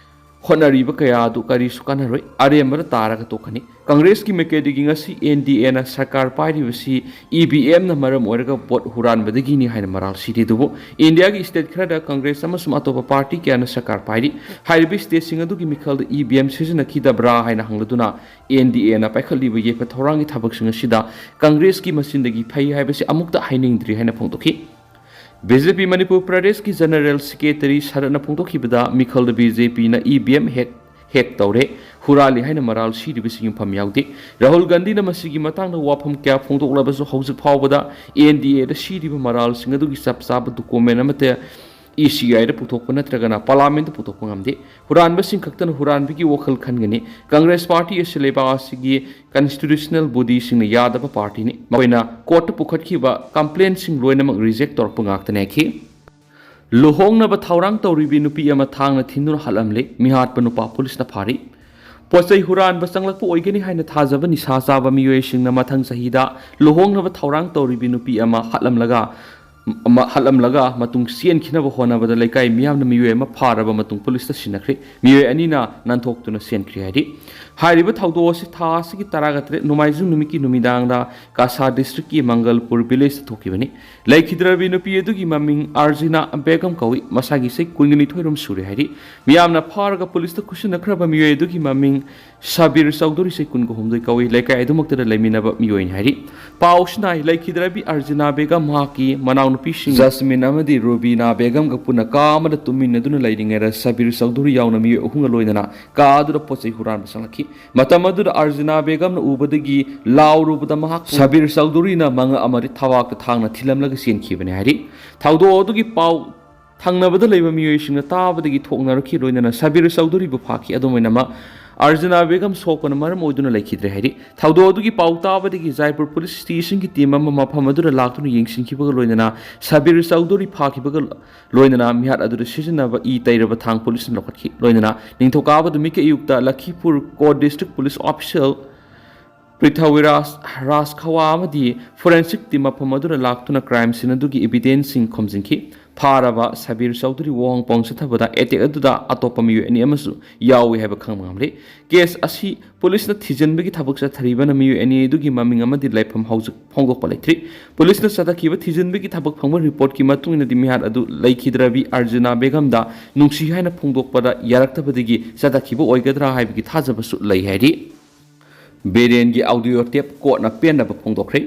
ꯍꯣꯠꯅꯔꯤꯕ ꯀꯌꯥ ꯑꯗꯨ ꯀꯔꯤꯁꯨ ꯀꯥꯟꯅꯔꯣꯏ, ꯑꯔꯦꯝꯕꯗ ꯇꯥꯔꯒ ꯇꯣꯛꯀꯅꯤ꯫ ꯀꯪꯒ꯭ꯔꯦꯁꯀꯤ ꯃꯥꯏꯀꯩꯗꯒꯤ ꯉꯁꯤ ꯑꯦꯟ ꯗꯤ ꯑꯦꯅ ꯁꯔꯀꯥꯔ ꯄꯥꯏꯔꯤꯕꯁꯤ ꯏ ꯚꯤ ꯑꯦꯝꯅ ꯃꯔꯝ ꯑꯣꯏꯔꯒ ꯚꯣꯠ ꯍꯨꯔꯥꯟꯕꯗꯒꯤꯅꯤ ꯍꯥꯏꯅ ꯃꯔꯥꯜ ꯁꯤꯔꯤ ꯑꯗꯨꯕꯨ ꯏꯟꯗꯤꯌꯥꯒꯤ state ꯈꯔꯗ ꯀꯪꯒ꯭ꯔꯦꯁ ꯑꯃꯁꯨꯡ ꯑꯇꯣꯞꯄ party ꯀꯌꯥꯅ ꯁꯔꯀꯥꯔ ꯄꯥꯏꯔꯤ꯫ ꯍꯥꯏꯔꯤꯕ stateꯁꯤꯡ ꯑꯗꯨꯒꯤ ꯃꯤꯈꯜꯗ ꯏ ꯚꯤ ꯑꯦꯝ ꯁꯤꯖꯤꯟꯅꯈꯤꯗꯕ꯭ꯔꯥ ꯍꯥꯏꯅ ꯍꯪꯂꯗꯨꯅ ꯑꯦꯟ ꯗꯤ ꯑꯦꯅ ꯄꯥꯏꯈꯠꯂꯤꯕ ꯌꯥꯏꯐ ꯊꯧꯔꯥꯡꯒꯤ ꯊꯕꯛꯁꯤꯡ ꯑꯁꯤꯗ ꯀꯪꯒ꯭ꯔꯦꯁꯀꯤ ꯃꯆꯤꯟꯗꯒꯤ ꯐꯩ ꯍꯥꯏꯕꯁꯤ ꯑꯃꯨꯛꯇ ꯍꯥꯏꯅꯤꯡꯗ꯭ꯔꯤ ꯍꯥꯏꯅ ꯐꯣꯡꯗꯣꯛꯈꯤ꯫ ꯕꯤ ꯖꯦ ꯄꯤ ꯃꯅꯤꯄꯨꯔ ꯄ꯭ꯔꯗꯦꯁꯀꯤ General Secretary ꯁꯔꯠꯅ ꯐꯣꯡꯗꯣꯛꯈꯤꯕꯗ ꯃꯤꯈꯜꯗ ꯕꯤ ꯖꯦ ꯄꯤꯅ E V M hack, hack ꯇꯧꯔꯦ, ꯍꯨꯔꯥꯜꯂꯤ ꯍꯥꯏꯅ ꯃꯔꯥꯜ ꯁꯤꯔꯤꯕꯁꯤ ꯌꯨꯝꯐꯝ ꯌꯥꯎꯗꯦ꯫ ꯔꯥꯍꯨꯜ ꯒꯥꯟꯙꯤꯅ ꯃꯁꯤꯒꯤ ꯃꯇꯥꯡꯗ ꯋꯥꯐꯝ ꯀꯌꯥ ꯐꯣꯡꯗꯣꯛꯂꯕꯁꯨ ꯍꯧꯖꯤꯛ ꯐꯥꯎꯕꯗ ꯑꯦꯟ ꯗꯤ ꯑꯦꯗ ꯁꯤꯔꯤꯕ ꯃꯔꯥꯜꯁꯤꯡ ꯑꯗꯨꯒꯤ ꯆꯞ ꯆꯥꯕ document ꯑꯃꯠꯇ ꯏ ꯁꯤ ꯑꯥꯏꯗ ꯄꯨꯊꯣꯛꯄ ꯅꯠꯇ꯭ꯔꯒꯅ Parliamentꯇ ꯄꯨꯊꯣꯛꯄ ꯉꯝꯗꯦ꯫ ꯍꯨꯔꯥꯟꯕꯁꯤꯡ ꯈꯛꯇꯅ ꯍꯨꯔꯥꯟꯕꯒꯤ ꯋꯥꯈꯜ ꯈꯟꯒꯅꯤ꯫ ꯀꯪꯒ꯭ꯔꯦꯁ party ꯑꯁꯤ ꯂꯩꯕꯥꯛ ꯑꯁꯤꯒꯤ constitutional bodyꯁꯤꯡꯅ ꯌꯥꯗꯕ partyꯅꯤ꯫ ꯃꯈꯣꯏꯅ courtꯇ ꯄꯨꯈꯠꯈꯤꯕ complaintꯁꯤꯡ ꯂꯣꯏꯅꯃꯛ reject ꯇꯧꯔꯛꯄ ꯉꯥꯛꯇꯅꯤ ꯍꯥꯏꯈꯤ꯫ ꯂꯨꯍꯣꯡꯅꯕ ꯊꯧꯔꯥꯡ ꯇꯧꯔꯤꯕꯤ ꯅꯨꯄꯤ ꯑꯃ ꯊꯥꯡꯅ ꯊꯤꯟꯗꯨꯅ ꯍꯥꯠꯂꯝꯂꯦ꯫ ꯃꯤꯍꯥꯠꯄ ꯅꯨꯄꯥ ꯄꯨꯂꯤꯁꯅ ꯐꯥꯔꯤ꯫ ꯄꯣꯠ ꯆꯩ ꯍꯨꯔꯥꯟꯕ ꯆꯪꯂꯛꯄ ꯑꯣꯏꯒꯅꯤ ꯍꯥꯏꯅ ꯊꯥꯖꯕ ꯅꯤꯁꯥ ꯆꯥꯕ ꯃꯤꯑꯣꯏꯁꯤꯡꯅ ꯃꯊꯪ ꯆꯍꯤꯗ ꯂꯨꯍꯣꯡꯅꯕ ꯊꯧꯔꯥꯡ ꯇꯧꯔꯤꯕꯤ ꯅꯨꯄꯤ ꯑꯃ ꯍꯥꯠꯂꯝꯂꯒ, ꯑꯃ ꯍꯥꯠꯂꯝꯂꯒ ꯃꯇꯨꯡ ꯆꯦꯟꯈꯤꯅꯕ ꯍꯣꯠꯅꯕꯗ ꯂꯩꯀꯥꯏ ꯃꯤꯌꯥꯝꯅ ꯃꯤꯑꯣꯏ ꯑꯃ ꯐꯥꯔꯕ ꯃꯇꯨꯡ ꯄꯨꯂꯤꯁꯇ ꯁꯤꯟꯅꯈ꯭ꯔꯦ꯫ ꯃꯤꯑꯣꯏ ꯑꯅꯤꯅ ꯅꯥꯟꯊꯣꯛꯇꯨꯅ ꯆꯦꯟꯈ꯭ꯔꯦ ꯍꯥꯏꯔꯤ꯫ ꯍꯥꯏꯔꯤꯕ ꯊꯧꯗꯣꯛ ꯑꯁꯤ ꯊꯥ ꯑꯁꯤꯒꯤ ꯇꯔꯥꯒ ꯇꯔꯦꯠ ꯅꯣꯡꯃꯥꯏꯖꯤꯡ ꯅꯨꯃꯤꯠꯀꯤ ꯅꯨꯃꯤꯗꯥꯡꯗ ꯀꯥꯁꯥ ꯗꯤꯁꯇ꯭ꯔꯤꯛꯀꯤ ꯃꯪꯒꯜꯄꯨꯔ ꯚꯤꯂꯦꯖꯇ ꯊꯣꯛꯈꯤꯕꯅꯤ꯫ ꯂꯩꯈꯤꯗ꯭ꯔꯕꯤ ꯅꯨꯄꯤ ꯑꯗꯨꯒꯤ ꯃꯃꯤꯡ ꯑꯥꯔꯖꯤꯅꯥ ꯕꯦꯒꯝ ꯀꯧꯏ꯫ ꯃꯁꯥꯒꯤ ꯆꯍꯤ ꯀꯨꯟꯒ ꯅꯤꯊꯣꯏ ꯔꯣꯝ ꯁꯨꯔꯦ ꯍꯥꯏꯔꯤ꯫ ꯃꯤꯌꯥꯝꯅ ꯐꯥꯔꯒ ꯄꯨꯂꯤꯁꯇ ꯈꯨꯠꯁꯤꯟꯅꯈ꯭ꯔꯕ ꯃꯤꯑꯣꯏ ꯑꯗꯨꯒꯤ ꯃꯃꯤꯡ ꯁꯕꯤꯔ ꯆꯧꯙꯨꯔꯤ, ꯆꯍꯤ ꯀꯨꯟꯒ ꯍꯨꯝꯗꯣꯏ ꯀꯧꯏ꯫ ꯂꯩꯀꯥꯏ ꯑꯗꯨꯃꯛꯇꯗ ꯂꯩꯃꯤꯟꯅꯕ ꯃꯤꯑꯣꯏꯅꯤ ꯍꯥꯏꯔꯤ꯫ ꯄꯥꯎ ꯑꯁꯤꯅ ꯂꯩꯈꯤꯗ꯭ꯔꯕꯤ ꯑꯥꯔꯖꯤꯅꯥ ꯕꯦꯒꯝ, ꯃꯍꯥꯛꯀꯤ ꯃꯅꯥꯎꯅꯨꯄꯤꯁꯤꯡ ꯖꯁꯃꯤꯟ ꯑꯃꯗꯤ ꯔꯨꯕꯤꯅꯥ ꯕꯦꯒꯝꯒ ꯄꯨꯟꯅ ꯀꯥ ꯑꯃꯗ ꯇꯨꯝꯃꯤꯟꯅꯗꯨꯅ ꯂꯩꯔꯤꯉꯩꯗ ꯁꯕꯤꯔ ꯆꯧꯙꯨꯔꯤ ꯌꯥꯎꯅ ꯃꯤꯑꯣꯏ ꯑꯍꯨꯝꯒ ꯂꯣꯏꯅꯅ ꯀꯥ ꯑꯗꯨꯗ ꯄꯣꯠ ꯆꯩ ꯍꯨꯔꯥꯟꯕ ꯆꯪꯂꯛꯈꯤ꯫ ꯃꯇꯝ ꯑꯗꯨꯗ ꯑꯥꯔꯖꯤꯅꯥ ꯕꯦꯒꯝꯅ ꯎꯕꯗꯒꯤ ꯂꯥꯎꯔꯨꯕꯗ ꯃꯍꯥꯛꯄꯨ ꯁꯕꯤꯔ ꯆꯧꯙꯨꯔꯤꯅ ꯃꯉꯛ ꯑꯃꯗꯤ ꯊꯕꯥꯛꯇ ꯊꯥꯡꯅ ꯊꯤꯜꯂꯝꯂꯒ ꯆꯦꯟꯈꯤꯕꯅꯤ ꯍꯥꯏꯔꯤ꯫ ꯊꯧꯗꯣꯛ ꯑꯗꯨꯒꯤ ꯄꯥꯎ ꯊꯪꯅꯕꯗ ꯂꯩꯕ ꯃꯤꯑꯣꯏꯁꯤꯡꯅ ꯇꯥꯕꯗꯒꯤ ꯊꯣꯛꯅꯔꯛꯈꯤ꯫ ꯂꯣꯏꯅꯅ ꯁꯕꯤꯔ ꯆꯧꯙꯨꯔꯤꯕꯨ ꯐꯥꯈꯤ꯫ ꯑꯗꯨꯝ ꯑꯣꯏꯅꯃꯛ, ꯑꯥꯔꯖꯤꯅꯥ ꯕꯦꯒꯝ ꯁꯣꯛꯄꯅ ꯃꯔꯝ ꯑꯣꯏꯗꯨꯅ ꯂꯩꯈꯤꯗ꯭ꯔꯦ ꯍꯥꯏꯔꯤ꯫ ꯊꯧꯗꯣꯛ ꯑꯗꯨꯒꯤ ꯄꯥꯎ ꯇꯥꯕꯗꯒꯤ ꯖꯥꯏꯄꯨꯔ ꯄꯨꯂꯤꯁ ꯁ꯭ꯇꯦꯁꯟꯒꯤ ꯇꯤꯝ ꯑꯃ ꯃꯐꯝ ꯑꯗꯨꯗ ꯂꯥꯛꯇꯨꯅ ꯌꯦꯡꯁꯤꯟꯈꯤꯕꯒ ꯂꯣꯏꯅꯅ ꯁꯕꯤꯔ ꯆꯧꯙꯨꯔꯤ ꯐꯥꯈꯤꯕꯒ ꯂꯣꯏꯅꯅ ꯃꯤꯍꯥꯠ ꯑꯗꯨꯗ ꯁꯤꯖꯤꯟꯅꯕ ꯏ ꯇꯩꯔꯕ ꯊꯥꯡ ꯄꯨꯂꯤꯁꯅ ꯂꯧꯈꯠꯈꯤ꯫ ꯂꯣꯏꯅꯅ ꯅꯤꯡꯊꯧꯀꯥꯕ ꯅꯨꯃꯤꯠꯀꯤ ꯑꯌꯨꯛꯇ ꯂꯈꯤꯄꯨꯔ ꯀꯣꯔꯠ ꯗꯤꯁꯇ꯭ꯔꯤꯛ ꯄꯨꯂꯤꯁ ꯑꯣꯐꯤꯁꯤꯌꯦꯜ ꯄ꯭ꯔꯤꯊꯋꯤꯔꯥꯖ ꯔꯥꯖꯈꯋꯥ ꯑꯃꯗꯤ ꯐꯣꯔꯦꯟꯁꯤꯛ ꯇꯤꯝ ꯃꯐꯝ ꯑꯗꯨꯗ ꯂꯥꯛꯇꯨꯅ ꯀ꯭ꯔꯥꯏꯝ ꯁꯤꯟ ꯑꯗꯨꯒꯤ ꯏꯚꯤꯗꯦꯟꯁꯁꯤꯡ ꯈꯣꯝꯖꯤꯟꯈꯤ꯫ ꯐꯥꯔꯕ ꯁꯕꯤꯔ ꯆꯧꯙꯨꯔꯤ ꯋꯥꯍꯣꯡ ꯄꯥꯎ ꯆꯠꯊꯕꯗ ꯑꯦꯇꯦꯛ ꯑꯗꯨꯗ ꯑꯇꯣꯞꯄ ꯃꯤꯑꯣꯏ ꯑꯅꯤ ꯑꯃꯁꯨ ꯌꯥꯎꯏ ꯍꯥꯏꯕ ꯈꯪꯕ ꯉꯝꯂꯦ꯫ ꯀꯦꯁ ꯑꯁꯤ ꯄꯨꯂꯤꯁꯅ ꯊꯤꯖꯤꯟꯕꯒꯤ ꯊꯕꯛ ꯆꯠꯊꯔꯤꯕꯅ ꯃꯤꯑꯣꯏ ꯑꯅꯤ ꯑꯗꯨꯒꯤ ꯃꯃꯤꯡ ꯑꯃꯗꯤ ꯂꯩꯐꯝ ꯍꯧꯖꯤꯛ ꯐꯣꯡꯗꯣꯛꯄ ꯂꯩꯇ꯭ꯔꯤ꯫ ꯄꯨꯂꯤꯁꯅ ꯆꯠꯊꯈꯤꯕ ꯊꯤꯖꯤꯟꯕꯒꯤ ꯊꯕꯛ ꯐꯪꯕ ꯔꯤꯄꯣꯔꯠꯀꯤ ꯃꯇꯨꯡ ꯏꯟꯅꯗꯤ ꯃꯤꯍꯥꯠ ꯑꯗꯨ ꯂꯩꯈꯤꯗ꯭ꯔꯕꯤ ꯑꯥꯔꯖꯤꯅꯥ ꯕꯦꯒꯝꯗ ꯅꯨꯡꯁꯤ ꯍꯥꯏꯅ ꯐꯣꯡꯗꯣꯛꯄꯗ ꯌꯥꯔꯛꯇꯕꯗꯒꯤ ꯆꯠꯊꯈꯤꯕ ꯑꯣꯏꯒꯗ꯭ꯔꯥ ꯍꯥꯏꯕꯒꯤ ꯊꯥꯖꯕꯁꯨ ꯂꯩ ꯍꯥꯏꯔꯤ꯫ ꯕꯤꯔꯦꯟꯒꯤ ꯑꯣꯗꯤꯑꯣ ꯇꯦꯞ ꯀꯣꯔꯠꯅ ꯄꯦꯟꯗꯕ ꯐꯣꯡꯗꯣꯛꯈ꯭ꯔꯦ꯫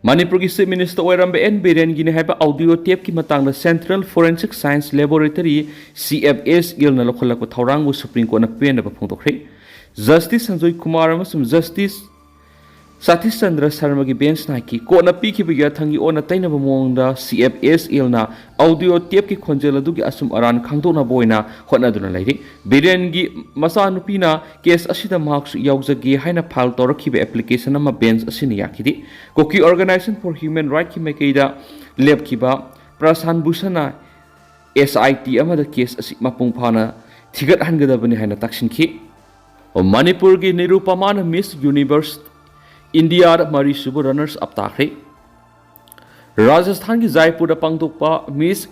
ꯃꯅꯤꯄꯨꯔꯒꯤ ꯆꯤꯐ ꯃꯤꯅꯤꯁꯇꯔ ꯑꯣꯏꯔꯝꯕ ꯑꯦꯟ ꯕꯤꯔꯦꯟꯒꯤꯅꯤ ꯍꯥꯏꯕ ꯑꯣꯗꯤꯑꯣ ꯇꯦꯞꯀꯤ ꯃꯇꯥꯡꯗ central forensic science laboratory, C F S ꯑꯦꯜꯅ ꯂꯧꯈꯠꯂꯛꯄ ꯊꯧꯔꯥꯡꯕꯨ ꯁꯨꯄ꯭ꯔꯤꯝ ꯀꯣꯔꯠꯅ ꯄꯦꯟꯗꯕ ꯐꯣꯡꯗꯣꯛꯈ꯭ꯔꯦ꯫ ꯖꯁꯇꯤꯁ ꯁꯟꯖꯣꯏ ꯀꯨꯃꯥꯔ ꯑꯃꯁꯨꯡ ꯖꯁꯇꯤꯁ ꯁꯇꯤꯁ ꯆꯟꯗ꯭ꯔ ꯁꯔꯃꯒꯤ ꯕꯦꯟꯁꯅ ꯍꯥꯏꯈꯤ, ꯀꯣꯔꯠꯅ ꯄꯤꯈꯤꯕ ꯌꯥꯊꯪꯒꯤ ꯑꯣꯟꯅ ꯇꯩꯅꯕ ꯃꯑꯣꯡꯗ ꯁꯤ ꯑꯦꯐ ꯑꯦꯁ ꯑꯦꯜꯅ ꯑꯣꯗꯤꯑꯣ ꯇꯦꯞꯀꯤ ꯈꯣꯟꯖꯦꯜ ꯑꯗꯨꯒꯤ ꯑꯆꯨꯝ ꯑꯔꯥꯟ ꯈꯪꯗꯣꯛꯅꯕ ꯑꯣꯏꯅ ꯍꯣꯠꯅꯗꯨꯅ ꯂꯩꯔꯤ꯫ ꯕꯤꯔꯦꯟꯒꯤ ꯃꯆꯥꯅꯨꯄꯤꯅ ꯀꯦꯁ ꯑꯁꯤꯗ ꯃꯍꯥꯛꯁꯨ ꯌꯥꯎꯖꯒꯦ ꯍꯥꯏꯅ ꯐꯥꯏꯜ ꯇꯧꯔꯛꯈꯤꯕ ꯑꯦꯄ꯭ꯂꯤꯀꯦꯁꯟ ꯑꯃ ꯕꯦꯟꯆ ꯑꯁꯤꯅ ꯌꯥꯈꯤꯗꯦ꯫ ꯀꯨꯀꯤ ꯑꯣꯔꯒꯅꯥꯏꯖꯦꯁꯟ ꯐꯣꯔ ꯍ꯭ꯌꯨꯃꯦꯟ ꯔꯥꯏꯠꯀꯤ ꯃꯥꯏꯀꯩꯗ ꯂꯦꯞꯈꯤꯕ ꯄ꯭ꯔꯁꯥꯟ ꯚꯨꯁꯟꯅ ꯑꯦꯁ ꯑꯥꯏ ꯇꯤ ꯑꯃꯗ ꯀꯦꯁ ꯑꯁꯤ ꯃꯄꯨꯡ ꯐꯥꯅ ꯊꯤꯒꯠꯍꯟꯒꯗꯕꯅꯤ ꯍꯥꯏꯅ ꯇꯛꯁꯤꯟꯈꯤ꯫ ꯃꯅꯤꯄꯨꯔꯒꯤ ꯅꯤꯔꯨꯄꯃꯥꯅ ꯃꯤꯁ ꯌꯨꯅꯤꯚꯔꯁ ꯏꯟꯗꯤꯌꯥꯗ ꯃꯔꯤꯁꯨꯕ ꯔꯅꯔꯁ ꯑꯞ ꯇꯥꯈ꯭ꯔꯦ꯫ ꯔꯥꯖꯁꯊꯥꯟꯒꯤ ꯖꯥꯏꯄꯨꯔꯗ ꯄꯥꯡꯊꯣꯛꯄ ꯃꯤꯁ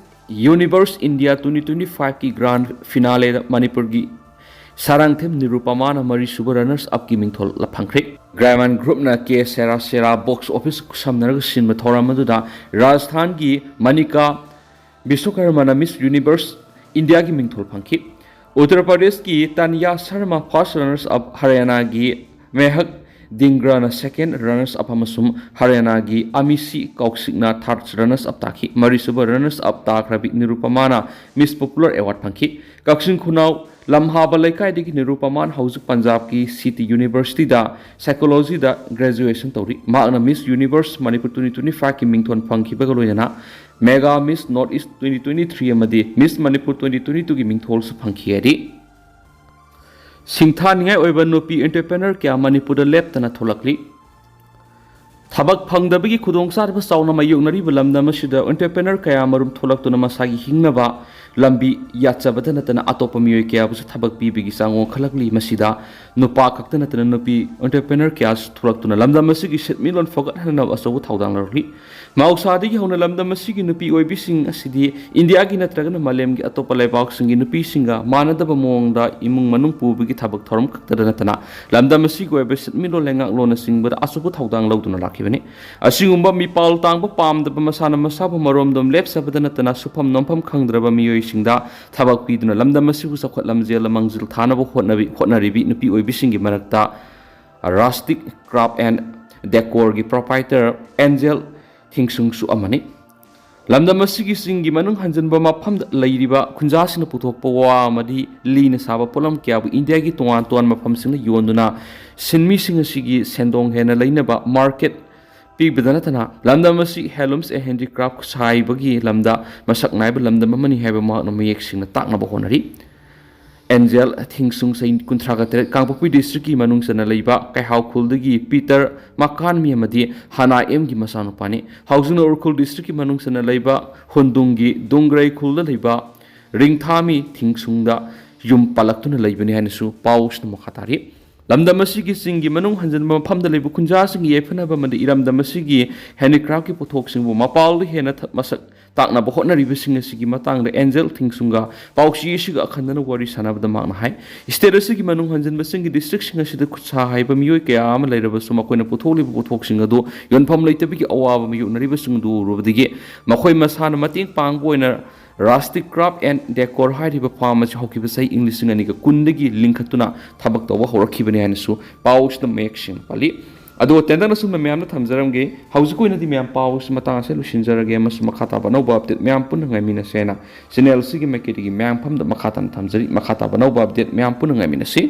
ꯌꯨꯅꯤꯚꯔꯁ ꯏꯟꯗꯤꯌꯥ ꯇ꯭ꯋꯦꯟꯇꯤ ꯇ꯭ꯋꯦꯟꯇꯤ ꯐꯥꯏꯚꯀꯤ ꯒ꯭ꯔꯥꯟ ꯐꯤꯅꯥꯂꯦꯗ ꯃꯅꯤꯄꯨꯔꯒꯤ ꯁꯥꯔꯥꯡꯊꯦꯝ ꯅꯤꯔꯨꯄꯃꯥꯅ ꯃꯔꯤꯁꯨꯕ runners upꯀꯤ ꯃꯤꯡꯊꯣꯜ ꯐꯪꯈ꯭ꯔꯦ꯫ ꯒ꯭ꯔꯥꯃꯥꯟ Groupꯅ ꯀꯦ ꯁꯦꯔꯥ ꯁꯦꯔꯥ box office ꯈꯨꯠꯁꯝꯅꯔꯒ ꯁꯤꯟꯕ ꯊꯧꯔꯝ ꯑꯗꯨꯗ ꯔꯥꯖꯁꯊꯥꯟꯒꯤ ꯃꯅꯤꯀꯥ ꯕꯤꯁ꯭ꯋꯀꯔꯃꯅ Miss Universe Indiaꯒꯤ ꯃꯤꯡꯊꯣꯜ ꯐꯪꯈꯤ꯫ ꯎꯠꯇꯔ ꯄ꯭ꯔꯗꯦꯁꯀꯤ ꯇꯥꯅꯤꯌꯥ Sharma first runners up, ꯍꯔꯤꯌꯥꯅꯥꯒꯤ ꯃꯦꯍꯛ ꯗꯤꯡꯒ꯭ꯔꯥꯅ second runners up ꯑꯃꯁꯨꯡ ꯍꯔꯤꯌꯥꯅꯥꯒꯤ ꯑꯃꯤꯁꯤ ꯀꯧꯁꯤꯛꯅ third runners up ꯇꯥꯈꯤ꯫ ꯃꯔꯤꯁꯨꯕ runners up ꯇꯥꯈ꯭ꯔꯕꯤ ꯅꯤꯔꯨꯄꯃꯥꯅ Miss Popular Award ꯐꯪꯈꯤ꯫ ꯀꯛꯆꯤꯡ ꯈꯨꯅꯧ ꯂꯝꯍꯥꯕ ꯂꯩꯀꯥꯏꯗꯒꯤ ꯅꯤꯔꯨꯄꯃꯥꯟ ꯍꯧꯖꯤꯛ ꯄꯟꯖꯥꯕꯀꯤ City Universityꯗ psychologyꯗ graduation ꯇꯧꯔꯤ꯫ ꯃꯍꯥꯛꯅ Miss Universe Manipur twenty twenty fiveꯀꯤ ꯃꯤꯡꯊꯣꯟ ꯐꯪꯈꯤꯕꯒ ꯂꯣꯏꯅꯅ Mega Miss North East twenty twenty three ꯑꯃꯗꯤ Miss Manipur twenty twenty twoꯒꯤ ꯃꯤꯡꯊꯣꯜꯁꯨ ꯐꯪꯈꯤ ꯍꯥꯏꯔꯤ꯫ ꯁꯤꯡꯊꯥꯅꯤꯡꯉꯥꯏ ꯑꯣꯏꯕ ꯅꯨꯄꯤ entrepreneur ꯀꯌꯥ ꯃꯅꯤꯄꯨꯔꯗ ꯂꯦꯞꯇꯅ ꯊꯣꯛꯂꯛꯂꯤ꯫ ꯊꯕꯛ ꯐꯪꯗꯕꯒꯤ ꯈꯨꯗꯣꯡꯆꯥꯗꯕ ꯆꯥꯎꯅ ꯃꯥꯌꯣꯛꯅꯔꯤꯕ ꯂꯝꯗꯝ ꯑꯁꯤꯗ entrepreneur ꯀꯌꯥ ꯃꯔꯨꯝ ꯊꯣꯛꯂꯛꯇꯨꯅ ꯃꯁꯥꯒꯤ ꯍꯤꯡꯅꯕ ꯂꯝꯕꯤ ꯌꯥꯠꯆꯕꯗ ꯅꯠꯇꯅ ꯑꯇꯣꯞꯄ ꯃꯤꯑꯣꯏ ꯀꯌꯥꯕꯨꯁꯨ ꯊꯕꯛ ꯄꯤꯕꯒꯤ ꯆꯥꯡ ꯋꯥꯡꯈꯠꯂꯛꯂꯤ꯫ ꯃꯁꯤꯗ ꯅꯨꯄꯥ ꯈꯛꯇ ꯅꯠꯇꯅ ꯅꯨꯄꯤ entrepreneur ꯀꯌꯥꯁꯨ ꯊꯣꯛꯂꯛꯇꯨꯅ ꯂꯝꯗꯝ ꯑꯁꯤꯒꯤ ꯁꯦꯟꯃꯤꯠꯂꯣꯟ ꯐꯒꯠꯍꯟꯅꯕ ꯑꯆꯧꯕ ꯊꯧꯗꯥꯡ ꯂꯧꯔꯛꯂꯤ꯫ ꯃꯍꯧꯁꯥꯗꯒꯤ ꯍꯧꯅ ꯂꯝꯗꯝ ꯑꯁꯤꯒꯤ ꯅꯨꯄꯤ ꯑꯣꯏꯕꯤꯁꯤꯡ ꯑꯁꯤꯗꯤ ꯏꯟꯗꯤꯌꯥꯒꯤ ꯅꯠꯇ꯭ꯔꯒꯅ ꯃꯥꯂꯦꯝꯒꯤ ꯑꯇꯣꯞꯄ ꯂꯩꯕꯥꯛꯁꯤꯡꯒꯤ ꯅꯨꯄꯤꯁꯤꯡꯒ ꯃꯥꯟꯅꯗꯕ ꯃꯑꯣꯡꯗ ꯏꯃꯨꯡ ꯃꯅꯨꯡ ꯄꯨꯕꯒꯤ ꯊꯕꯛ ꯊꯧꯔꯝ ꯈꯛꯇꯗ ꯅꯠꯇꯅ ꯂꯝꯗꯝ ꯑꯁꯤꯒꯤ ꯑꯣꯏꯕ ꯁꯦꯟꯃꯤꯠꯂꯣꯟ ꯂꯩꯉꯥꯛꯂꯣꯟꯅꯆꯤꯡꯕꯗ ꯑꯆꯧꯕ ꯊꯧꯗꯥꯡ ꯂꯧꯗꯨꯅ ꯂꯥꯛꯈꯤꯕꯅꯤ꯫ ꯑꯁꯤꯒꯨꯝꯕ ꯃꯤꯄꯥꯜ ꯇꯥꯡꯕ ꯄꯥꯝꯗꯕ, ꯃꯁꯥꯅ ꯃꯁꯥꯕꯨ ꯃꯔꯣꯝꯗꯣꯝ ꯂꯦꯞꯆꯕꯗ ꯅꯠꯇꯅ ꯁꯨꯐꯝ ꯅꯣꯝꯐꯝ ꯈꯪꯗ꯭ꯔꯕ ꯃꯤꯑꯣꯏꯁꯤꯡꯗ ꯊꯕꯛ ꯄꯤꯗꯨꯅ ꯂꯝꯗꯝ ꯑꯁꯤꯕꯨ ꯆꯥꯎꯈꯠ ꯂꯝꯖꯦꯜꯗ ꯃꯥꯡꯖꯤꯜ ꯊꯥꯅꯕ ꯍꯣꯠꯅꯕꯤ-, ꯍꯣꯠꯅꯔꯤꯕꯤ ꯅꯨꯄꯤ ꯑꯣꯏꯕꯤꯁꯤꯡꯒꯤ ꯃꯔꯛꯇ Rustic Craft and Decorꯒꯤ proprietor Angel ꯊꯤꯡꯁꯨꯡꯁꯨ ꯑꯃꯅꯤ꯫ ꯂꯝꯗꯝ ꯑꯁꯤꯒꯤ ꯆꯤꯡꯒꯤ ꯃꯅꯨꯡ ꯍꯟꯖꯤꯟꯕ ꯃꯐꯝꯗ ꯂꯩꯔꯤꯕ ꯈꯨꯟꯖꯥꯁꯤꯡꯅ ꯄꯨꯊꯣꯛꯄ ꯋꯥ ꯑꯃꯗꯤ ꯂꯤꯅ ꯁꯥꯕ ꯄꯣꯠꯂꯝ ꯀꯌꯥꯕꯨ ꯏꯟꯗꯤꯌꯥꯒꯤ ꯇꯣꯉꯥꯟ ꯇꯣꯉꯥꯟꯕ ꯃꯐꯝꯁꯤꯡꯗ ꯌꯣꯟꯗꯨꯅ ꯁꯤꯟꯃꯤꯁꯤꯡ ꯑꯁꯤꯒꯤ ꯁꯦꯟꯗꯣꯡ ꯍꯦꯟꯅ ꯂꯩꯅꯕ market ꯄꯤꯕꯗ ꯅꯠꯇꯅ ꯂꯝꯗꯝ ꯑꯁꯤ handlooms and handicraft ꯁꯥꯕꯒꯤ ꯂꯝꯗ ꯃꯁꯛ ꯅꯥꯏꯕ ꯂꯝꯗꯝ ꯑꯃꯅꯤ ꯍꯥꯏꯕ ꯃꯍꯥꯛꯅ ꯃꯌꯦꯛ ꯁꯦꯡꯅ ꯇꯥꯛꯅꯕ ꯍꯣꯠꯅꯔꯤ꯫ Angel ꯊꯤꯡꯁꯨꯡ, ꯆꯍꯤ ꯀꯨꯟꯊ꯭ꯔꯥꯒ ꯇꯔꯦꯠ, ꯀꯥꯡꯄꯣꯛꯄꯤ districtꯀꯤ ꯃꯅꯨꯡ ꯆꯟꯅ ꯂꯩꯕ ꯀꯩꯍꯥꯎ ꯈꯨꯜꯗꯒꯤ ꯄꯤꯇꯔ ꯃꯀꯥꯟꯃꯤ ꯑꯃꯗꯤ ꯍꯅꯥ ꯑꯦꯝꯒꯤ ꯃꯆꯥꯅꯨꯄꯥꯅꯤ꯫ ꯍꯧꯖꯤꯛꯅ ꯎꯈ꯭ꯔꯨꯜ districtꯀꯤ ꯃꯅꯨꯡ ꯆꯟꯅ ꯂꯩꯕ ꯍꯨꯟꯗꯨꯡꯒꯤ ꯗꯨꯡꯒ꯭ꯔꯩ ꯈꯨꯜꯗ ꯂꯩꯕ ꯔꯤꯡꯊꯥꯃꯤ ꯊꯤꯡꯁꯨꯡꯗ ꯌꯨꯝ ꯄꯥꯜꯂꯛꯇꯨꯅ ꯂꯩꯕꯅꯤ ꯍꯥꯏꯅꯁꯨ ꯄꯥꯎꯁꯤꯅ ꯃꯈꯥ ꯇꯥꯔꯤ꯫ ꯂꯝꯗꯝ ꯑꯁꯤꯒꯤ ꯆꯤꯡꯒꯤ ꯃꯅꯨꯡ ꯍꯟꯖꯤꯟꯕ ꯃꯐꯝꯗ ꯂꯩꯕ ꯈꯨꯟꯖꯥꯁꯤꯡꯒꯤ ꯌꯥꯏꯐꯅꯕ ꯑꯃꯗꯤ ꯏꯔꯝꯗꯝ ꯑꯁꯤꯒꯤ handicraftꯀꯤ ꯄꯣꯠꯊꯣꯛꯁꯤꯡꯕꯨ ꯃꯄꯥꯟꯗ ꯍꯦꯟꯅ ꯊ- ꯃꯁꯛ ꯇꯥꯛꯅꯕ ꯍꯣꯠꯅꯔꯤꯕꯁꯤꯡ ꯑꯁꯤꯒꯤ ꯃꯇꯥꯡꯗ ꯑꯦꯟꯖꯦꯜ ꯊꯤꯡꯁꯨꯡꯒ ꯄꯥꯎꯆꯦ ꯑꯁꯤꯒ ꯑꯈꯟꯅꯅ ꯋꯥꯔꯤ ꯁꯥꯟꯅꯕꯗ ꯃꯍꯥꯛꯅ ꯍꯥꯏ, state ꯑꯁꯤꯒꯤ ꯃꯅꯨꯡ ꯍꯟꯖꯤꯟꯕꯁꯤꯡꯒꯤ districtꯁꯤꯡ ꯑꯁꯤꯗ ꯈꯨꯠꯁꯥ ꯍꯩꯕ ꯃꯤꯑꯣꯏ ꯀꯌꯥ ꯑꯃ ꯂꯩꯔꯕꯁꯨ ꯃꯈꯣꯏꯅ ꯄꯨꯊꯣꯛꯂꯤꯕ ꯄꯣꯠꯊꯣꯛꯁꯤꯡ ꯑꯗꯨ ꯌꯣꯟꯐꯝ ꯂꯩꯇꯕꯒꯤ ꯑꯋꯥꯕ ꯃꯥꯌꯣꯛꯅꯔꯤꯕꯁꯤꯡ ꯑꯗꯨ ꯎꯔꯨꯕꯗꯒꯤ ꯃꯈꯣꯏ ꯃꯁꯥꯅ ꯃꯇꯦꯡ ꯄꯥꯡꯕ ꯑꯣꯏꯅ Rustic Craft and Decor ꯍꯥꯏꯔꯤꯕ farm ꯑꯁꯤ ꯍꯧꯈꯤꯕ ꯆꯍꯤ ꯏꯪ ꯂꯤꯁꯤꯡ ꯑꯅꯤꯒ ꯀꯨꯟꯗꯒꯤ ꯂꯤꯡꯈꯠꯇꯨꯅ ꯊꯕꯛ ꯇꯧꯕ ꯍꯧꯔꯛꯈꯤꯕꯅꯤ ꯍꯥꯏꯅꯁꯨ ꯄꯥꯎ ꯑꯁꯤꯗ ꯃꯌꯦꯛ ꯁꯦꯡꯅ ꯄꯜꯂꯤ꯫ ꯑꯗꯣ ꯇꯦꯟꯇꯛꯅ ꯁꯨꯝꯅ ꯃꯌꯥꯝꯗ ꯊꯝꯖꯔꯝꯒꯦ꯫ ꯍꯧꯖꯤꯛꯀꯤ ꯑꯣꯏꯅꯗꯤ ꯃꯌꯥꯝ ꯄꯥꯎ ꯑꯁꯤ ꯃꯇꯥꯡ ꯑꯁꯤꯗ ꯂꯣꯏꯁꯤꯟꯖꯔꯒꯦ ꯑꯃꯁꯨꯡ ꯃꯈꯥ ꯇꯥꯕ ꯑꯅꯧꯕ update ꯃꯌꯥꯝ ꯄꯨꯟꯅ ꯉꯥꯏꯃꯤꯟꯅꯁꯦꯅ channel ꯑꯁꯤꯒꯤ ꯃꯥꯏꯀꯩꯗꯒꯤ ꯃꯌꯥꯝ ꯐꯝꯗ ꯃꯈꯥ ꯇꯥꯅ ꯊꯝꯖꯔꯤ꯫ ꯃꯈꯥ ꯇꯥꯕ ꯑꯅꯧꯕ update ꯃꯌꯥꯝ ꯄꯨꯟꯅ ꯉꯥꯏꯃꯤꯟꯅꯁꯤ꯫